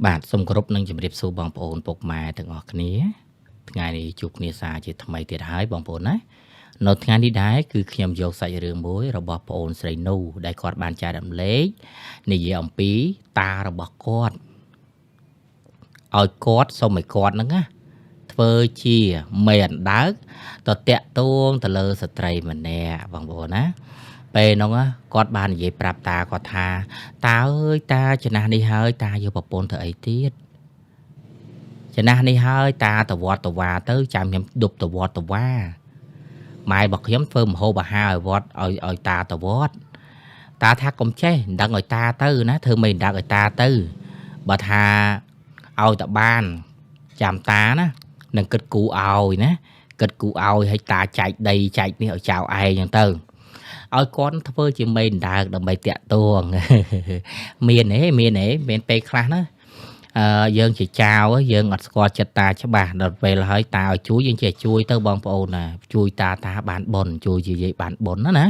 បាទសូមគោរពនិងជម្រាបសួរបងប្អូនពុកម៉ែទាំងអស់គ្នាថ្ងៃនេះជួបគ្នាសាជាថ្មីទៀតហើយបងប្អូនណានៅថ្ងៃនេះដែរគឺខ្ញុំយកសាច់រឿងមួយរបស់ប្អូនស្រីនូដែលគាត់បានចែករំលែកនិយាយអំពីតារបស់គាត់ឲ្យគាត់សុំឲ្យគាត់ហ្នឹងណាធ្វើជាមេអណ្ដើកទៅតាក់ទងទៅលើស្ត្រីម្នាក់បងប្អូនណាពេលហ្នឹងគាត់បាននិយាយប្រាប់តាគាត់ថាតាអើយតាចំណាស់នេះហើយតាយកប្រពន្ធទៅអីទៀតចំណាស់នេះហើយតាទៅវត្តទៅវាទៅចាំខ្ញុំដប់ទៅវត្តទៅវាម៉ែរបស់ខ្ញុំធ្វើម្ហូបអាហារឲ្យវត្តឲ្យតាទៅវត្តតាថាកុំចេះមិនដឹងឲ្យតាទៅណាធ្វើមិនដឹងឲ្យតាទៅបើថាឲ្យតបានចាំតាណានឹងគិតគូឲ្យណាគិតគូឲ្យឲ្យតាចែកដីចែកនេះឲ្យចៅឯងហ្នឹងទៅឲ្យគាត់ធ្វើជាមេអណ្ដើកដើម្បីតាក់ទងមានទេមានទេមានពេលខ្លះណាយើងជាចៅយើងអត់ស្គាល់ចិត្តតាច្បាស់ដល់ពេលហើយតាឲ្យជួយយើងចេះជួយទៅបងប្អូនណាជួយតាតាបានបុណ្យជួយយាយបានបុណ្យណាណា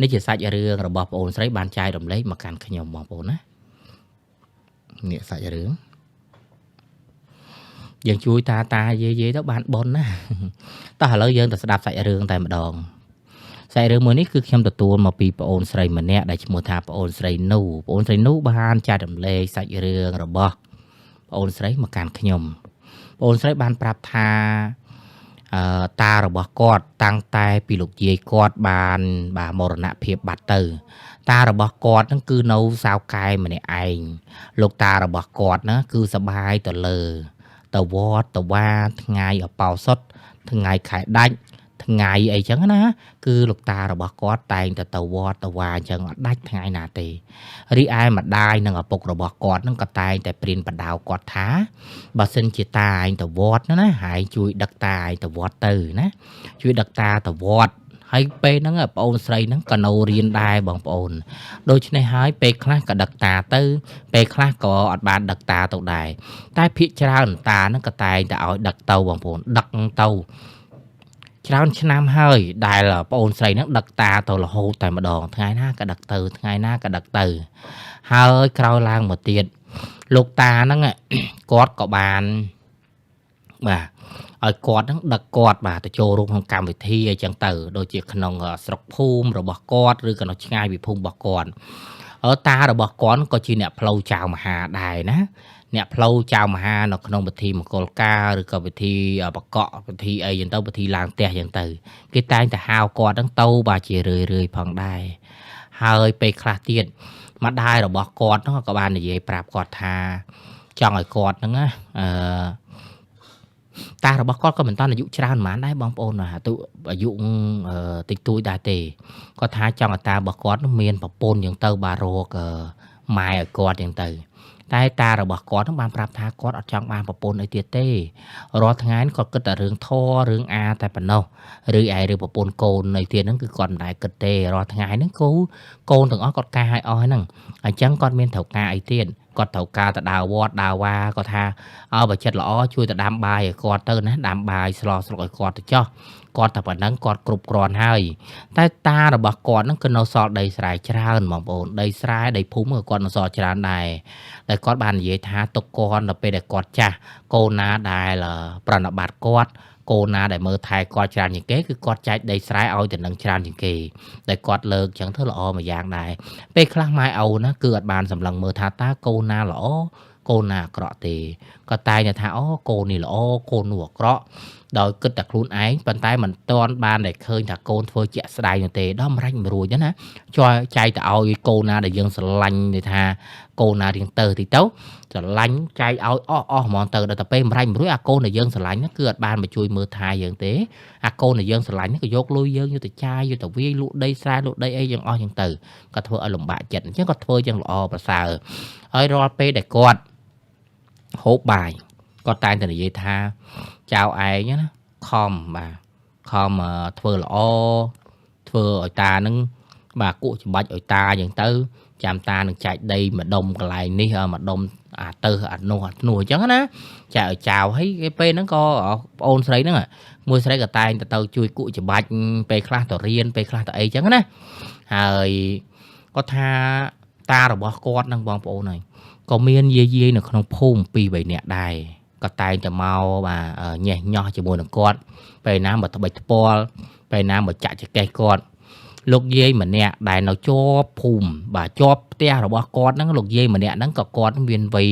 នេះជាសាច់រឿងរបស់ប្អូនស្រីបានចែករំលែកមកកាន់ខ្ញុំបងប្អូនណានេះសាច់រឿងយើងជួយតាតាយាយទៅបានបុណ្យណាតោះឥឡូវយើងទៅស្ដាប់សាច់រឿងតែម្ដងសាច់រឿងមួយនេះគឺខ្ញុំទទួលមកពីប្អូនស្រីម្នាក់ដែលឈ្មោះថាប្អូនស្រីនូប្អូនស្រីនូបានចែករំលែកសាច់រឿងរបស់ប្អូនស្រីមកកាន់ខ្ញុំប្អូនស្រីបានប្រាប់ថាតារបស់គាត់តាំងតែពីលោកយាយគាត់បានបាទមរណភាពបាត់ទៅតារបស់គាត់ហ្នឹងគឺនៅសៅកែម្នាក់ឯងលោកតារបស់គាត់ណាគឺសបាយទៅលើទៅវត្តទៅវាថ្ងៃអបោសុតថ្ងៃខែដាច់ថ្ងៃអីចឹងណាគឺលោកតារបស់គាត់តែងតែទៅវត្តទៅវាអញ្ចឹងអត់ដាច់ថ្ងៃណាទេរីឯម្ដាយនិងឪពុករបស់គាត់នឹងក៏តែងតែព្រានបដៅគាត់ថាបើសិនជាតាឯងទៅវត្តណាហើយជួយដឹកតាឯងទៅវត្តទៅណាជួយដឹកតាទៅវត្តហើយពេលហ្នឹងប្អូនស្រីហ្នឹងក៏នៅរៀនដែរបងប្អូនដូច្នេះហើយពេលខ្លះក៏ដឹកតាទៅពេលខ្លះក៏អត់បានដឹកតាទៅដែរតែភាគច្រើនតាហ្នឹងក៏តែងតែឲ្យដឹកទៅបងប្អូនដឹកទៅច្រើនឆ្នាំហើយដែលប្អូនស្រីហ្នឹងដឹកតាទៅរហូតតែម្ដងថ្ងៃណាក៏ដឹកទៅថ្ងៃណាក៏ដឹកទៅហើយក្រោយឡើងមកទៀតលោកតាហ្នឹងគាត់ក៏បានបាទឲ្យគាត់ហ្នឹងដឹកគាត់បាទទៅចូលរួមក្នុងកម្មវិធីអីចឹងទៅដូចជាក្នុងស្រុកភូមិរបស់គាត់ឬក៏នៅឆ្ងាយពីភូមិរបស់គាត់តារបស់គាត់ក៏ជាអ្នកផ្លូវចៅមហាដែរណាអ្នកផ្លូវចៅមហានៅក្នុងពិធីមង្គលការឬក៏ពិធីបកក់ពិធីអីចឹងទៅពិធីឡើងផ្ទះចឹងទៅគេតែងតែហៅគាត់ហ្នឹងទៅបាទជារឿយរឿយផងដែរហើយពេលខ្លះទៀតម្ដាយរបស់គាត់ហ្នឹងក៏បាននិយាយប្រាប់គាត់ថាចង់ឲ្យគាត់ហ្នឹងណាតារបស់គាត់ក៏មិនតាន់អាយុច្រើនប៉ុន្មានដែរបងប្អូនណាអាយុតិចតួចដែរទេគាត់ថាចង់ឲ្យតារបស់គាត់នោះមានប្រពន្ធចឹងទៅបាទរកម៉ែឲ្យគាត់ចឹងទៅតែតារបស់គាត់នឹងបានប្រាប់ថាគាត់អត់ចង់បានប្រពន្ធអីទៀតទេរាល់ថ្ងៃគាត់គិតតែរឿងធររឿងអាតែប៉ុណ្ណោះឬឯរឿងប្រពន្ធកូនអីទៀតហ្នឹងគឺគាត់មិនដែលគិតទេរាល់ថ្ងៃហ្នឹងគូកូនទាំងអស់គាត់ការឲ្យអស់ហ្នឹងអញ្ចឹងគាត់មានត្រូវការអីទៀតគាត់ត្រូវការទៅដើរវត្តដើរវាគាត់ថាឲ្យបើចិត្តល្អជួយទៅដាំបាយឲ្យគាត់ទៅណាដាំបាយស្លស្លុកឲ្យគាត់ទៅចោះគាត់តែប៉ុណ្ណឹងគាត់គ្រប់គ្រាន់ហើយតែតារបស់គាត់ហ្នឹងគឺនៅសល់ដីស្រែច្រើនបងប្អូនដីស្រែដីភូមិក៏គាត់នៅសល់ច្រើនដែរតែគាត់បាននិយាយថាទុកគាត់ដល់ពេលដែលគាត់ចាស់កូនណាដែលប្រណិប័តគាត់កូនណាដែលមើលថែគាត់ច្រើនជាងគេគឺគាត់ចែកដីស្រែឲ្យទៅនឹងច្រើនជាងគេដែលគាត់លើកចឹងធ្វើល្អមួយយ៉ាងដែរពេលខ្លះម៉ែឪណាគឺអត់បានសម្លឹងមើលថាតើកូនណាល្អកូនណាអាក្រក់ទេក៏តែងតែថាអូកូននេះល្អកូននោះអាក្រក់ដោយគិតតែខ្លួនឯងប៉ុន្តែមិនទាន់បានតែឃើញថាកូនធ្វើជាក់ស្ដែងនោះទេដល់ម្រាច់មិនរួចណាជួយចែកទៅឲ្យកូនណាដែលយើងស្រឡាញ់នេះថាកូនណារៀងទៅតិចទៅស្រឡាញ់ចែកឲ្យអស់ហ្មងទៅដល់តែពេលម្រាច់មិនរួចអាកូនដែលយើងស្រឡាញ់ហ្នឹងគឺអត់បានមកជួយមើលថែយើងទេអាកូនដែលយើងស្រឡាញ់ហ្នឹងក៏យកលុយយើងយកទៅចាយយកទៅវាយលក់ដីស្រែលក់ដីអីយ៉ាងអស់យ៉ាងទៅក៏ធ្វើឲ្យលំបាកចិត្តអញ្ចឹងគាត់ធ្វើយ៉ាងល្អប្រសើរហើយរាល់ពេលដែលគាត់ហូបបាយគាត់តែងតែនិយាយថាចៅឯងណាខំបាទខំធ្វើល្អធ្វើឲ្យតានឹងបាទគក់ច្បាច់ឲ្យតាយ៉ាងទៅចាំតានឹងចែកដីម្ដុំកន្លែងនេះម្ដុំអាទៅអានោះអានោះអញ្ចឹងណាចែកឲ្យចៅហើយពេលហ្នឹងក៏ប្អូនស្រីហ្នឹងមួយស្រីក៏តែងទៅជួយគក់ច្បាច់ពេលខ្លះទៅរៀនពេលខ្លះទៅអីអញ្ចឹងណាហើយគាត់ថា តារបស់គាត់នឹងបងប្អូនហើយក៏មានយាយៗនៅក្នុងភូមិ2 3នាក់ដែរក៏តែងតែមកបាទញេះញោះជាមួយនឹងគាត់ពេលណាមកត្បិចត្ពាល់ពេលណាមកចាក់ចកេះគាត់លោកយាយម្នាក់ដែលនៅជាប់ភូមិបាទជាប់ផ្ទះរបស់គាត់ហ្នឹងលោកយាយម្នាក់ហ្នឹងក៏គាត់មានវ័យ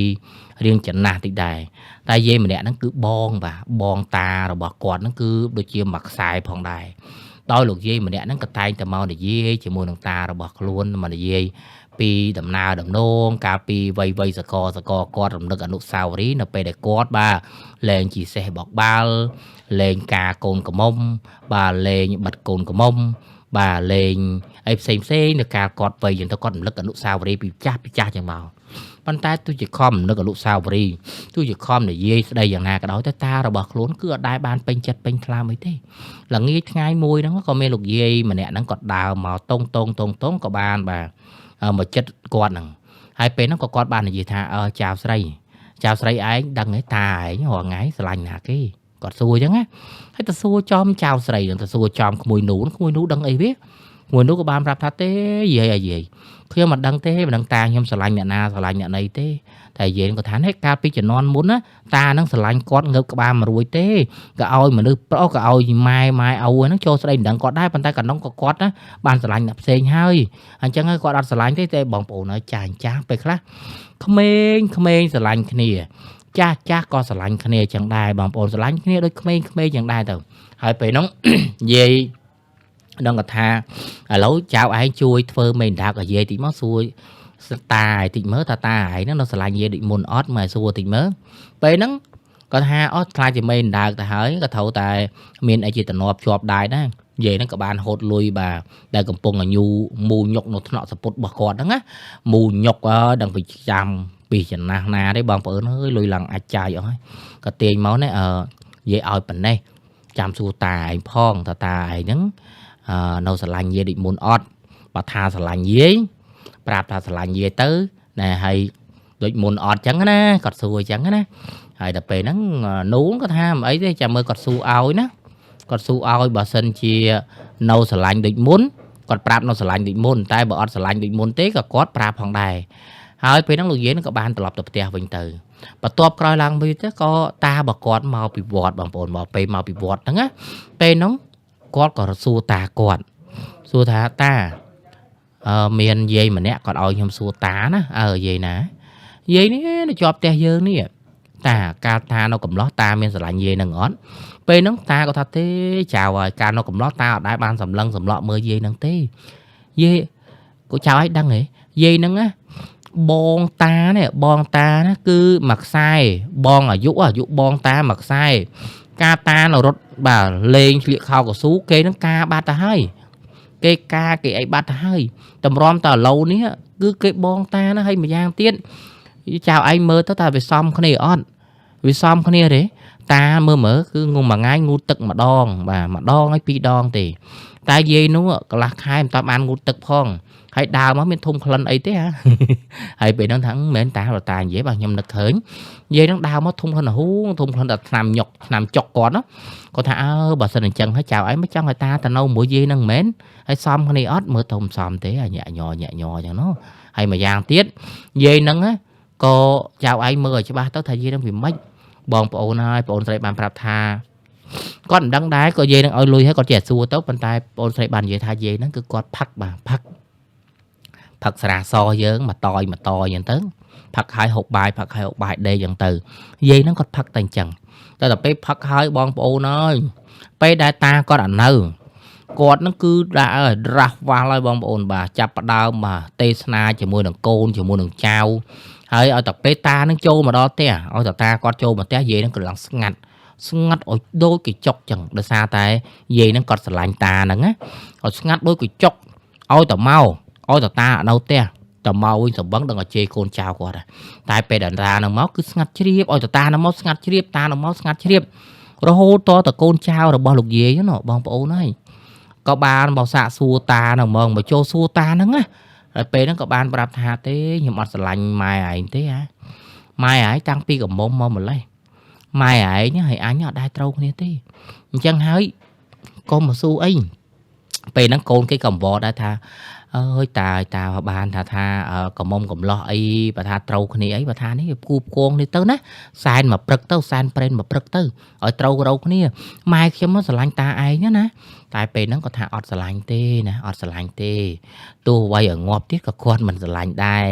រៀងចំណាស់តិចដែរតែយាយម្នាក់ហ្នឹងគឺបងបាទបងតារបស់គាត់ហ្នឹងគឺដូចជាមួយខ្សែផងដែរដោយលោកយាយម្នាក់ហ្នឹងក៏តែងតែមកនិយាយជាមួយនឹងតារបស់ខ្លួនមកនិយាយពីដំណើរដំណងកាលពីវ័យសកលសកលគាត់រំលឹកអនុស្សាវរីយ៍នៅពេលដែលគាត់បាទលែងជីសេះបកបាល់លែងការកូនក្រមុំបាទលែងបិទកូនក្រមុំបាទលេងអីផ្សេងផ្សេងនៅកាលគាត់វ័យយ៉ាងទៅគាត់រំលឹកអនុស្សាវរីយ៍ពីចាស់ពីចាស់ចឹងមកប៉ុន្តែទោះជាខំរំលឹកអនុស្សាវរីយ៍ទោះជាខំនិយាយស្ដីយ៉ាងណាក៏ដោយតែតារបស់ខ្លួនគឺអត់ដែលបានពេញចិត្តពេញថ្លើមអីទេល្ងាចថ្ងៃមួយហ្នឹងក៏មានលោកយាយម្នាក់ហ្នឹងគាត់ដើរមកតងតងតងតងក៏បានបាទមកចិត្តគាត់ហ្នឹងហើយពេលហ្នឹងក៏គាត់បាននិយាយថាអើចៅស្រីចៅស្រីឯងដឹងទេតាឯងរាល់ថ្ងៃស្រឡាញ់ណាគេគាត់សួរអញ្ចឹងណាហើយទៅសួរចំចៅស្រីនឹងទៅសួរចំក្មួយនូនក្មួយនូដឹងអីវាក្មួយនូក៏បានប្រាប់ថាទេយាយអាយាយខ្ញុំមិនដឹងទេមិនដឹងតាខ្ញុំស្រឡាញ់អ្នកណាស្រឡាញ់អ្នកណីទេតែយាយក៏ថានេះកាលពីជំនាន់មុនណាតានឹងស្រឡាញ់គាត់ងើបក្បាលមិនរួចទេក៏ឲ្យមនុស្សប្រុសក៏ឲ្យម៉ែម៉ែឪហ្នឹងចូលស្ដីមិនដឹងគាត់ដែរប៉ុន្តែកណ្ដុងក៏គាត់ណាបានស្រឡាញ់អ្នកផ្សេងហើយអញ្ចឹងហើយគាត់អត់ស្រឡាញ់ទេតែបងប្អូនហើយចាស់ចាស់ពេលខ្លះក្មេងក្មេងស្រឡាញ់គ្នាចាស់ចាស់ក៏ស្រឡាញ់គ្នាចឹងដែរបងប្អូនស្រឡាញ់គ្នាដូចក្មេងៗចឹងដែរទៅហើយពេលហ្នឹងយាយដឹងគាត់ថាឥឡូវចៅឯងជួយធ្វើមេដាកឲ្យយាយតិចមកសួរតាឯងតិចមើលថាតាឯងហ្នឹងនៅស្រឡាញ់យាយដូចមុនអត់មកសួរតិចមើលពេលហ្នឹងគាត់ថាអត់ខ្លាចជាមេដាកទៅហើយក៏ត្រូវតែមានអីជាតំណប់ជាប់ដែរណាយាយហ្នឹងក៏បានហូតលុយបាទដែលកំពុងញូមូញុកនៅថ្នាក់សពុតរបស់គាត់ហ្នឹងណាមូញុកដឹងពីចាំពីចំណាស់ណាទេបងប្អូនអើយលុយឡើងអាចចាយអស់ហើយក៏ទាញមកនេះអឺយាយឲ្យប៉ុណ្ណេះចាំសួរតាឯងផងថាតាឯងហ្នឹងនៅស្រឡាញ់យាយដូចមុនអត់បើថាស្រឡាញ់យាយប្រាប់ថាស្រឡាញ់យាយទៅណែហើយដូចមុនអត់ចឹងណាគាត់សួរចឹងណាហើយដល់ពេលហ្នឹងនូនគាត់ថាមិនអីទេចាំមើលគាត់សួរឲ្យណាគាត់សួរឲ្យបើសិនជានៅស្រឡាញ់ដូចមុនគាត់ប្រាប់នៅស្រឡាញ់ដូចមុនតែបើអត់ស្រឡាញ់ដូចមុនទេក៏គាត់ប្រាប់ផងដែរហើយពេលហ្នឹងលោកយាយក៏បានត្រឡប់ទៅផ្ទះវិញទៅបន្ទាប់ក្រោយឡើងវិញទៅក៏តារបស់គាត់មកពីវត្តបងប្អូនមកពេលមកពីវត្តហ្នឹងណាពេលហ្នឹងគាត់ក៏សួរតាគាត់សួរថាតាមានយាយម្នាក់គាត់ឲ្យខ្ញុំសួរតាណាអើយាយណាយាយនេះនៅជាប់ផ្ទះយើងនេះតាកាលតានៅកំឡោះតាមានស្រឡាញ់យាយនឹងអត់ពេលហ្នឹងតាក៏ថាទេចៅហើយកាលនៅកំឡោះតាអត់ដែលបានសម្លឹងសម្លក់មើលយាយនឹងទេយាយក៏ចៅឲ្យដឹងហ៎យាយហ្នឹងណាបងតានេះបងតាណាគឺមួយខ្សែបងអាយុបងតាមួយខ្សែការតានៅរត់បាទលេងឆ្លៀកខោកស៊ូគេនឹងការបាត់ទៅហើយគេការគេអីបាត់ទៅហើយតម្រាំតឡូវនេះគឺគេបងតាណាហើយម្យ៉ាងទៀតចៅឯងមើលទៅថាវាសមគ្នាអត់វាសមគ្នាទេតាមើលមើលគឺងុំមួយថ្ងៃងូតទឹកម្ដងបាទម្ដងហើយពីរដងទេតែយាយនោះកន្លះខែមិនតាបានងូតទឹកផងហើយដើរមកមានធំក្លិនអីទេហ่าហើយពេលហ្នឹងថាមិនមែនតាតានិយាយបាទខ្ញុំនឹកឃើញយាយហ្នឹងដើរមកធំក្លិនហូងធំក្លិនដល់ថ្នាំញុកថ្នាំចុកគាត់ណាគាត់ថាអើបើសិនអញ្ចឹងហើយចៅឯងមិនចង់ឲ្យតាទៅនៅមួយយាយហ្នឹងមិនមែនហើយសមគ្នាអត់មើលធំសមទេអាញាក់ញ័រញាក់ញ័រអញ្ចឹងណោះហើយមួយយ៉ាងទៀតយាយហ្នឹងក៏ចៅឯងមើលឲ្យច្បាស់ទៅថាយាយហ្នឹងវាម៉េចបងប្អូនហើយបងប្អូនស្រីបានប្រាប់ថាគាត់មិនដឹងដែរក៏យាយនឹងឲ្យលុយហើយគាត់ចេះសួរទៅប៉ុន្តែបងប្អូនស្រីបាននិយាយថាយាយហ្នឹងគឺគាត់ផឹកបាទផឹកស្រាសយើងមកតយមកតយអញ្ចឹងទៅផឹកហើយហូបបាយផឹកហើយហូបបាយដេកអញ្ចឹងទៅយាយហ្នឹងគាត់ផឹកតែអញ្ចឹងតែដល់ពេលផឹកហើយបងប្អូនអើយពេលដែលតាគាត់អត់នៅគាត់ហ្នឹងគឺដាក់ឲ្យរ៉ាស់វ៉ាល់ហើយបងប្អូនបាទចាប់ផ្ដើមបាទទេសនាជាមួយនឹងកូនជាមួយនឹងចៅហើយឲ្យតែពេលតានឹងចូលមកដល់ផ្ទះឲ្យតែតាគាត់ចូលមកផ្ទះយាយហ្នឹងក៏ឡើងស្ងាត់ស្ងាត់ឲ្យដូចកញ្ចុកចឹងដោយសារតែយាយហ្នឹងគាត់ស្រឡាញ់តាហ្នឹងណាឲ្យស្ងាត់ដូចកញ្ចុកឲ្យតែមកឲ្យតែតានៅផ្ទះតែមកវិញសម្បឹងដឹងឲ្យជេរកូនចៅគាត់តែពេលដែលតានឹងមកគឺស្ងាត់ជ្រាបឲ្យតែតានឹងមកស្ងាត់ជ្រាបតានឹងមកស្ងាត់ជ្រាបរហូតតកូនចៅរបស់លោកយាយហ្នឹងបងប្អូនហើយក៏បានមកសាកសួរតាហ្នឹងហ្មងមកចូលសួរតាហ្នឹងណាហើយពេលហ្នឹងក៏បានប្រាប់ថាទេខ្ញុំអត់ស្រឡាញ់ម៉ែឯងទេហ่าម៉ែឯងតាំងពីកំមុំមកម្លេះម៉ែឯងហើយអញអត់ដែរត្រូវគ្នាទេអញ្ចឹងហើយកុំមកសួរអីពេលហ្នឹងកូនគេកំវល់ដែរថា អើយតាតាបានថាថាកមុំកំឡោះអីបើថាត្រូវគ្នាអីបើថានេះគូផ្គងនេះទៅណាសែនមកព្រឹកទៅសែនប្រេនមកព្រឹកទៅឲ្យត្រូវរកគ្នាម៉ែខ្ញុំស្រឡាញ់តាឯងណាតែពេលហ្នឹងគាត់ថាអត់ស្រឡាញ់ទេណាអត់ស្រឡាញ់ទេទោះໄວឲ្យងាប់ទៀតក៏គាត់មិនស្រឡាញ់ដែរ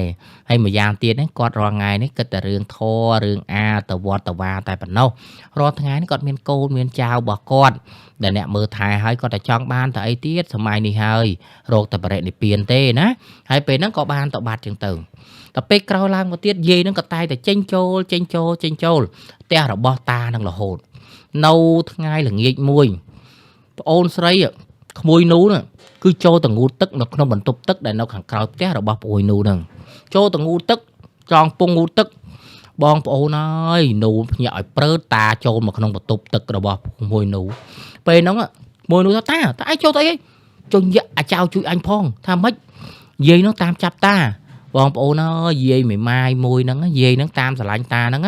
ហើយមួយយ៉ាងទៀតហ្នឹងគាត់រាល់ថ្ងៃនេះគិតតែរឿងធររឿងអាទៅវត្តទៅវាតែប៉ុណ្ណោះរាល់ថ្ងៃនេះគាត់មានកូនមានចៅរបស់គាត់ដែលអ្នកមើលថែហើយគាត់តែចង់បានតែអីទៀតសម័យនេះហើយរោគតែបរិនិព្វានទេណាហើយពេលហ្នឹងក៏បានទៅបាត់ចឹងទៅតែពេលក្រោយឡើងមកទៀតយាយហ្នឹងក៏តែតែចេញចូលចេញចូលចេញចូលផ្ទះរបស់តានឹងរហូតនៅថ្ងៃល្ងាចមួយប្អូនស្រីក្មួយនូហ្នឹងគឺចូលទៅងូតទឹកនៅក្នុងបន្ទប់ទឹកដែលនៅខាងក្រោយផ្ទះរបស់ប្អូននូហ្នឹងចូលទៅងូតទឹកចងពងងូតទឹកបងប្អូនអើយនូភ្ញាក់ឲ្យព្រើតតាចូលមកក្នុងបន្ទប់ទឹករបស់ក្មួយនូពេលហ្នឹងមួយនោះថាតាតាឯងចូលទៅអីចុញយ៉ាក់អាចៅជួយអញផងថាម៉េចយាយនោះតាមចាប់តាបងប្អូនអើយយាយមេម៉ាយមួយហ្នឹងយាយហ្នឹងតាមស្រឡាញ់តាហ្នឹង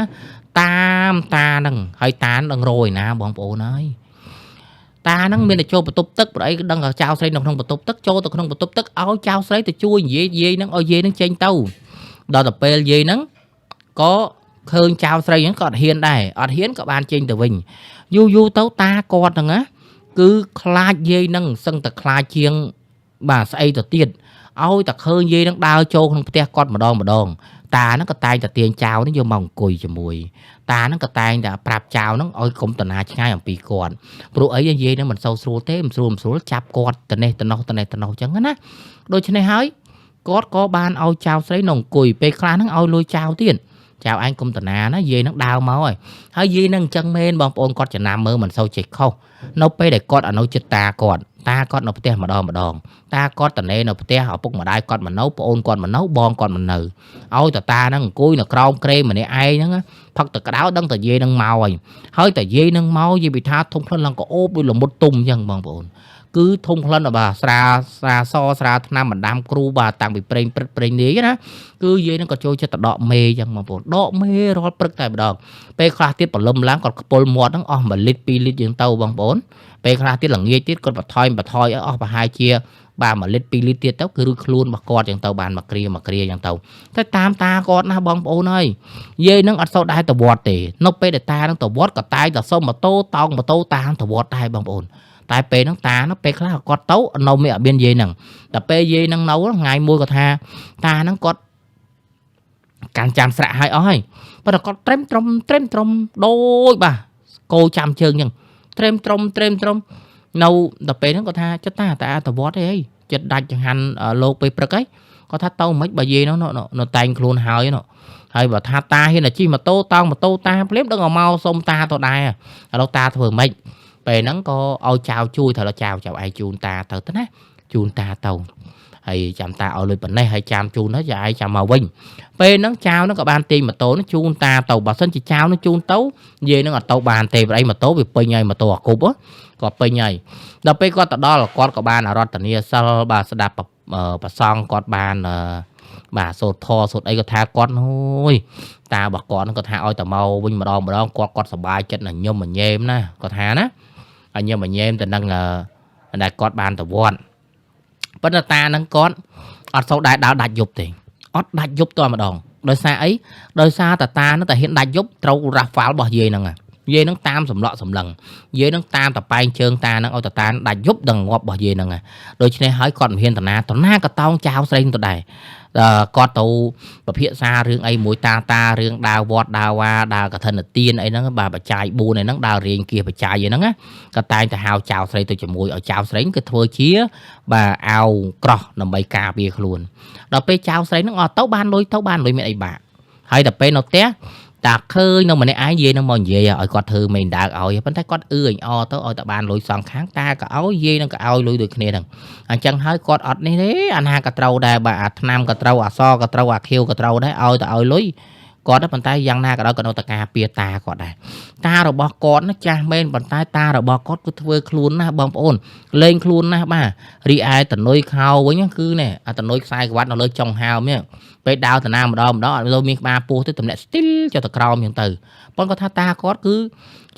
តាមតាហ្នឹងហើយតានឹងរយណាបងប្អូនអើយតាហ្នឹងមានតែចូលបន្ទប់ទឹកប្រអីដឹងថាចៅស្រីនៅក្នុងបន្ទប់ទឹកចូលទៅក្នុងបន្ទប់ទឹកឲ្យចៅស្រីទៅជួយនិយាយយាយហ្នឹងឲ្យយាយហ្នឹងចេញទៅដល់ទៅពេលយាយហ្នឹងក៏ឃើញចៅស្រីហ្នឹងក៏អត់ហ៊ានដែរអត់ហ៊ានក៏បានចេញទៅវិញយូរយូរទៅតាគាត់ហ្នឹងណាគឺខ្លាចយាយហ្នឹងសឹងតែខ្លាចជាងបាទស្អីទៅទៀតឲ្យតែឃើញយាយហ្នឹងដើរចូលក្នុងផ្ទះគាត់ម្ដងម្ដងតាហ្នឹងក៏តែងតែទាញចៅហ្នឹងយកមកអង្គុយជាមួយតាហ្នឹងក៏តែងតែប្រាប់ចៅហ្នឹងឲ្យកុំតាណាឆ្ងាយអំពីគាត់ព្រោះអីយាយហ្នឹងមិនសូវស្រួលទេមិនស្រួលមិនស្រួលចាប់គាត់ទៅនេះទៅនោះទៅនេះទៅនោះអញ្ចឹងណាដូច្នេះហើយគាត់ក៏បានឲ្យចៅស្រីនៅអង្គុយពេលខ្លះហ្នឹងឲ្យលុយចៅទៀតចៅឯងកុំតាណាណាយាយហ្នឹងដើរមកហើយហើយយាយហ្នឹងអញ្ចឹងមែនបងប្អូនគាត់ចំណាំមើលមិនសូវចេះខុសនៅពេលដែលគាត់អនុចិត្តតាគាត់តាគាត់នៅផ្ទះម្ដងម្ដងតាគាត់តនេនៅផ្ទះឪពុកម្ដាយគាត់មកនៅប្អូនគាត់មកនៅបងគាត់មកនៅឲ្យតតាហ្នឹងអង្គុយនៅក្រោមគ្រែម្នាក់ឯងហ្នឹងផឹកទឹកក្តៅដឹងតែយាយហ្នឹងមកហើយហើយតែយាយហ្នឹងមកយាយពិថាធំក្លិនឡើងក៏អូបដូចលមុតទុំអញ្ចឹងបងប្អូនគឺធំក្លិនបាទស្រាស្រាសស្រាថ្នាំបណ្ដាំគ្រូបាទតាំងពីប្រេងព្រឹតប្រេងនាយណាគឺយាយហ្នឹងក៏ចូលចិត្តទៅដកមេអញ្ចឹងបងប្អូនដកមេរាល់ព្រឹកតែម្ដងពេលខ្លះទៀតព្រលឹមឡើងគាត់ខ្ពុលមាត់ហ្នឹងអស់1លីត្រ2លីត្រជាងទៅបងប្អូនពេលខ្លះទៀតល្ងាចទៀតគាត់បន្ថយបន្ថយឲ្យអស់ប្រហែលជាបាទ1លីត្រ2លីត្រទៀតទៅគឺរួចខ្លួនរបស់គាត់ចឹងទៅបានមួយគ្រាមួយគ្រាចឹងទៅតែតាមតាគាត់ណាបងប្អូនហើយយាយនឹងអត់សូវដែរទៅវត្តទេនៅពេលដែលតានឹងទៅវត្តក៏តែងតែសុំម៉ូតូតោងម៉ូតូតាមទៅវត្តដែរបងប្អូនតែពេលហ្នឹងតាហ្នឹងពេលខ្លះគាត់ទៅនៅមានអត់មានយាយហ្នឹងតែពេលយាយហ្នឹងនៅថ្ងៃមួយគាត់ថាតាហ្នឹងគាត់កាន់ចាំស្រាក់ឲ្យអស់ហើយប៉ុន្តែគាត់ត្រេមត្រុំត្រេមត្រុំដូចបាទគោចាំជើងចឹងត្រេមត្រុំត្រេមត្រុំនៅដល់ពេលហ្នឹងគាត់ថាចិត្តតាតាទៅវត្តអីចិត្តដាច់ចង្ហាន់លោកពេលព្រឹកអីគាត់ថាទៅមិនបើយាយហ្នឹងនៅតែងខ្លួនហើយនោះហើយបើថាតាហ៊ានតែជិះម៉ូតូតោងម៉ូតូតាភ្លាមដឹងឲ្យមកសុំតាទៅដែរឥឡូវតាធ្វើម៉េចពេលហ្នឹងក៏ឲ្យចៅជួយត្រូវចៅចៅឯងជូនតាទៅទៅណាជូនតាទៅហើយចាំតាឲ្យលុយប៉ុណ្ណេះហើយចាំជូនទៅចៅឯងចាំមកវិញពេលហ្នឹងចៅហ្នឹងក៏បានទាញម៉ូតូហ្នឹងជូនតាទៅបើសិនជាចៅហ្នឹងជូនទៅយាយហ្នឹងអត់ទៅបានទេព្រោះអីម៉ូតូវាពេញហើយម៉ូតូអាគប់ក៏ពេញហើយដល់ពេលគាត់ទៅដល់គាត់ក៏បានអរតនីសិលបាទស្ដាប់ប្រសងគាត់បានបាទសូត្រធម៌សូត្រអីគាត់ថាគាត់អូយតារបស់គាត់ហ្នឹងគាត់ថាឲ្យតែមកវិញម្ដងម្ដងគាត់គាត់សប្បាយចិត្តណាស់ញឹមញែមណាគាត់ថាណាឲ្យញឹមញែមទៅនឹងដែលគាត់បានទៅវត្តប៉ុន្តែតាហ្នឹងគាត់អត់សូវដែរដើរដាច់យប់ទេអត់ដាច់យប់តម្ដងដោយសារអីដោយសារតាតាហ្នឹងតែហ៊ានដាច់យប់ត្រូវរ៉ាហ្វាល់របស់យាយហ្នឹងយាយហ្នឹងតាមសម្លក់សម្លឹងយាយហ្នឹងតាមតប៉ែងជើងតាហ្នឹងឲ្យតាតាដាច់យប់ដឹងងាប់របស់យាយហ្នឹងដូច្នេះហើយគាត់មិនហ៊ានតាណាតាណាក៏តោងចៅស្រីទៅដែរគាត់ទៅពិភាក្សារឿងអីមួយតាតារឿងដើរវត្តដើរវ៉ាដើរកឋិនទានអីហ្នឹងបាទបច្ច័យ4អីហ្នឹងដើររៀងគៀសបច្ច័យអីហ្នឹងក៏តែងតែហៅចៅស្រីទៅជាមួយឲ្យចៅស្រីគឺធ្វើជាបាទអាវក្រោះដើម្បីការពារខ្លួនដល់ពេលចៅស្រីហ្នឹងអត់ទៅបានលុយទៅបានលុយមានអីបាក់ហើយដល់ពេលនៅផ្ទះតាឃើញនៅម្នាក់ឯងយាយនឹងមកនិយាយឲ្យគាត់ធ្វើមេដើកឲ្យប៉ុន្តែគាត់អឺអញអទៅឲ្យតែបានលុយសងខាងតាក៏ឲ្យយាយនឹងក៏ឲ្យលុយដូចគ្នាហ្នឹងអញ្ចឹងហើយគាត់អត់នេះទេអាណាក៏ត្រូវដែរបាទអាថ្នាំក៏ត្រូវអាសក៏ត្រូវអាខៀវក៏ត្រូវដែរឲ្យតែឲ្យលុយគាត់ប៉ុន្តែយ៉ាងណាក៏ដោយក៏នៅតែការពារតាគាត់ដែរតារបស់គាត់ណាចាស់មែនប៉ុន្តែតារបស់គាត់គឺធ្វើខ្លួនណាស់បងប្អូនលេងខ្លួនណាស់បាទរីឯតនុយខោវិញគឺនេះអាតនុយខ្សែក្រវ៉ាត់នៅលើចុងហើមនេះពេលដើរតាណាម្ដងម្ដងអត់លោមានក្បាលពោះទេតម្លាក់ស្ទីលចុះទៅក្រោមអញ្ចឹងទៅប៉ុន្តែគាត់ថាតាគាត់គឺ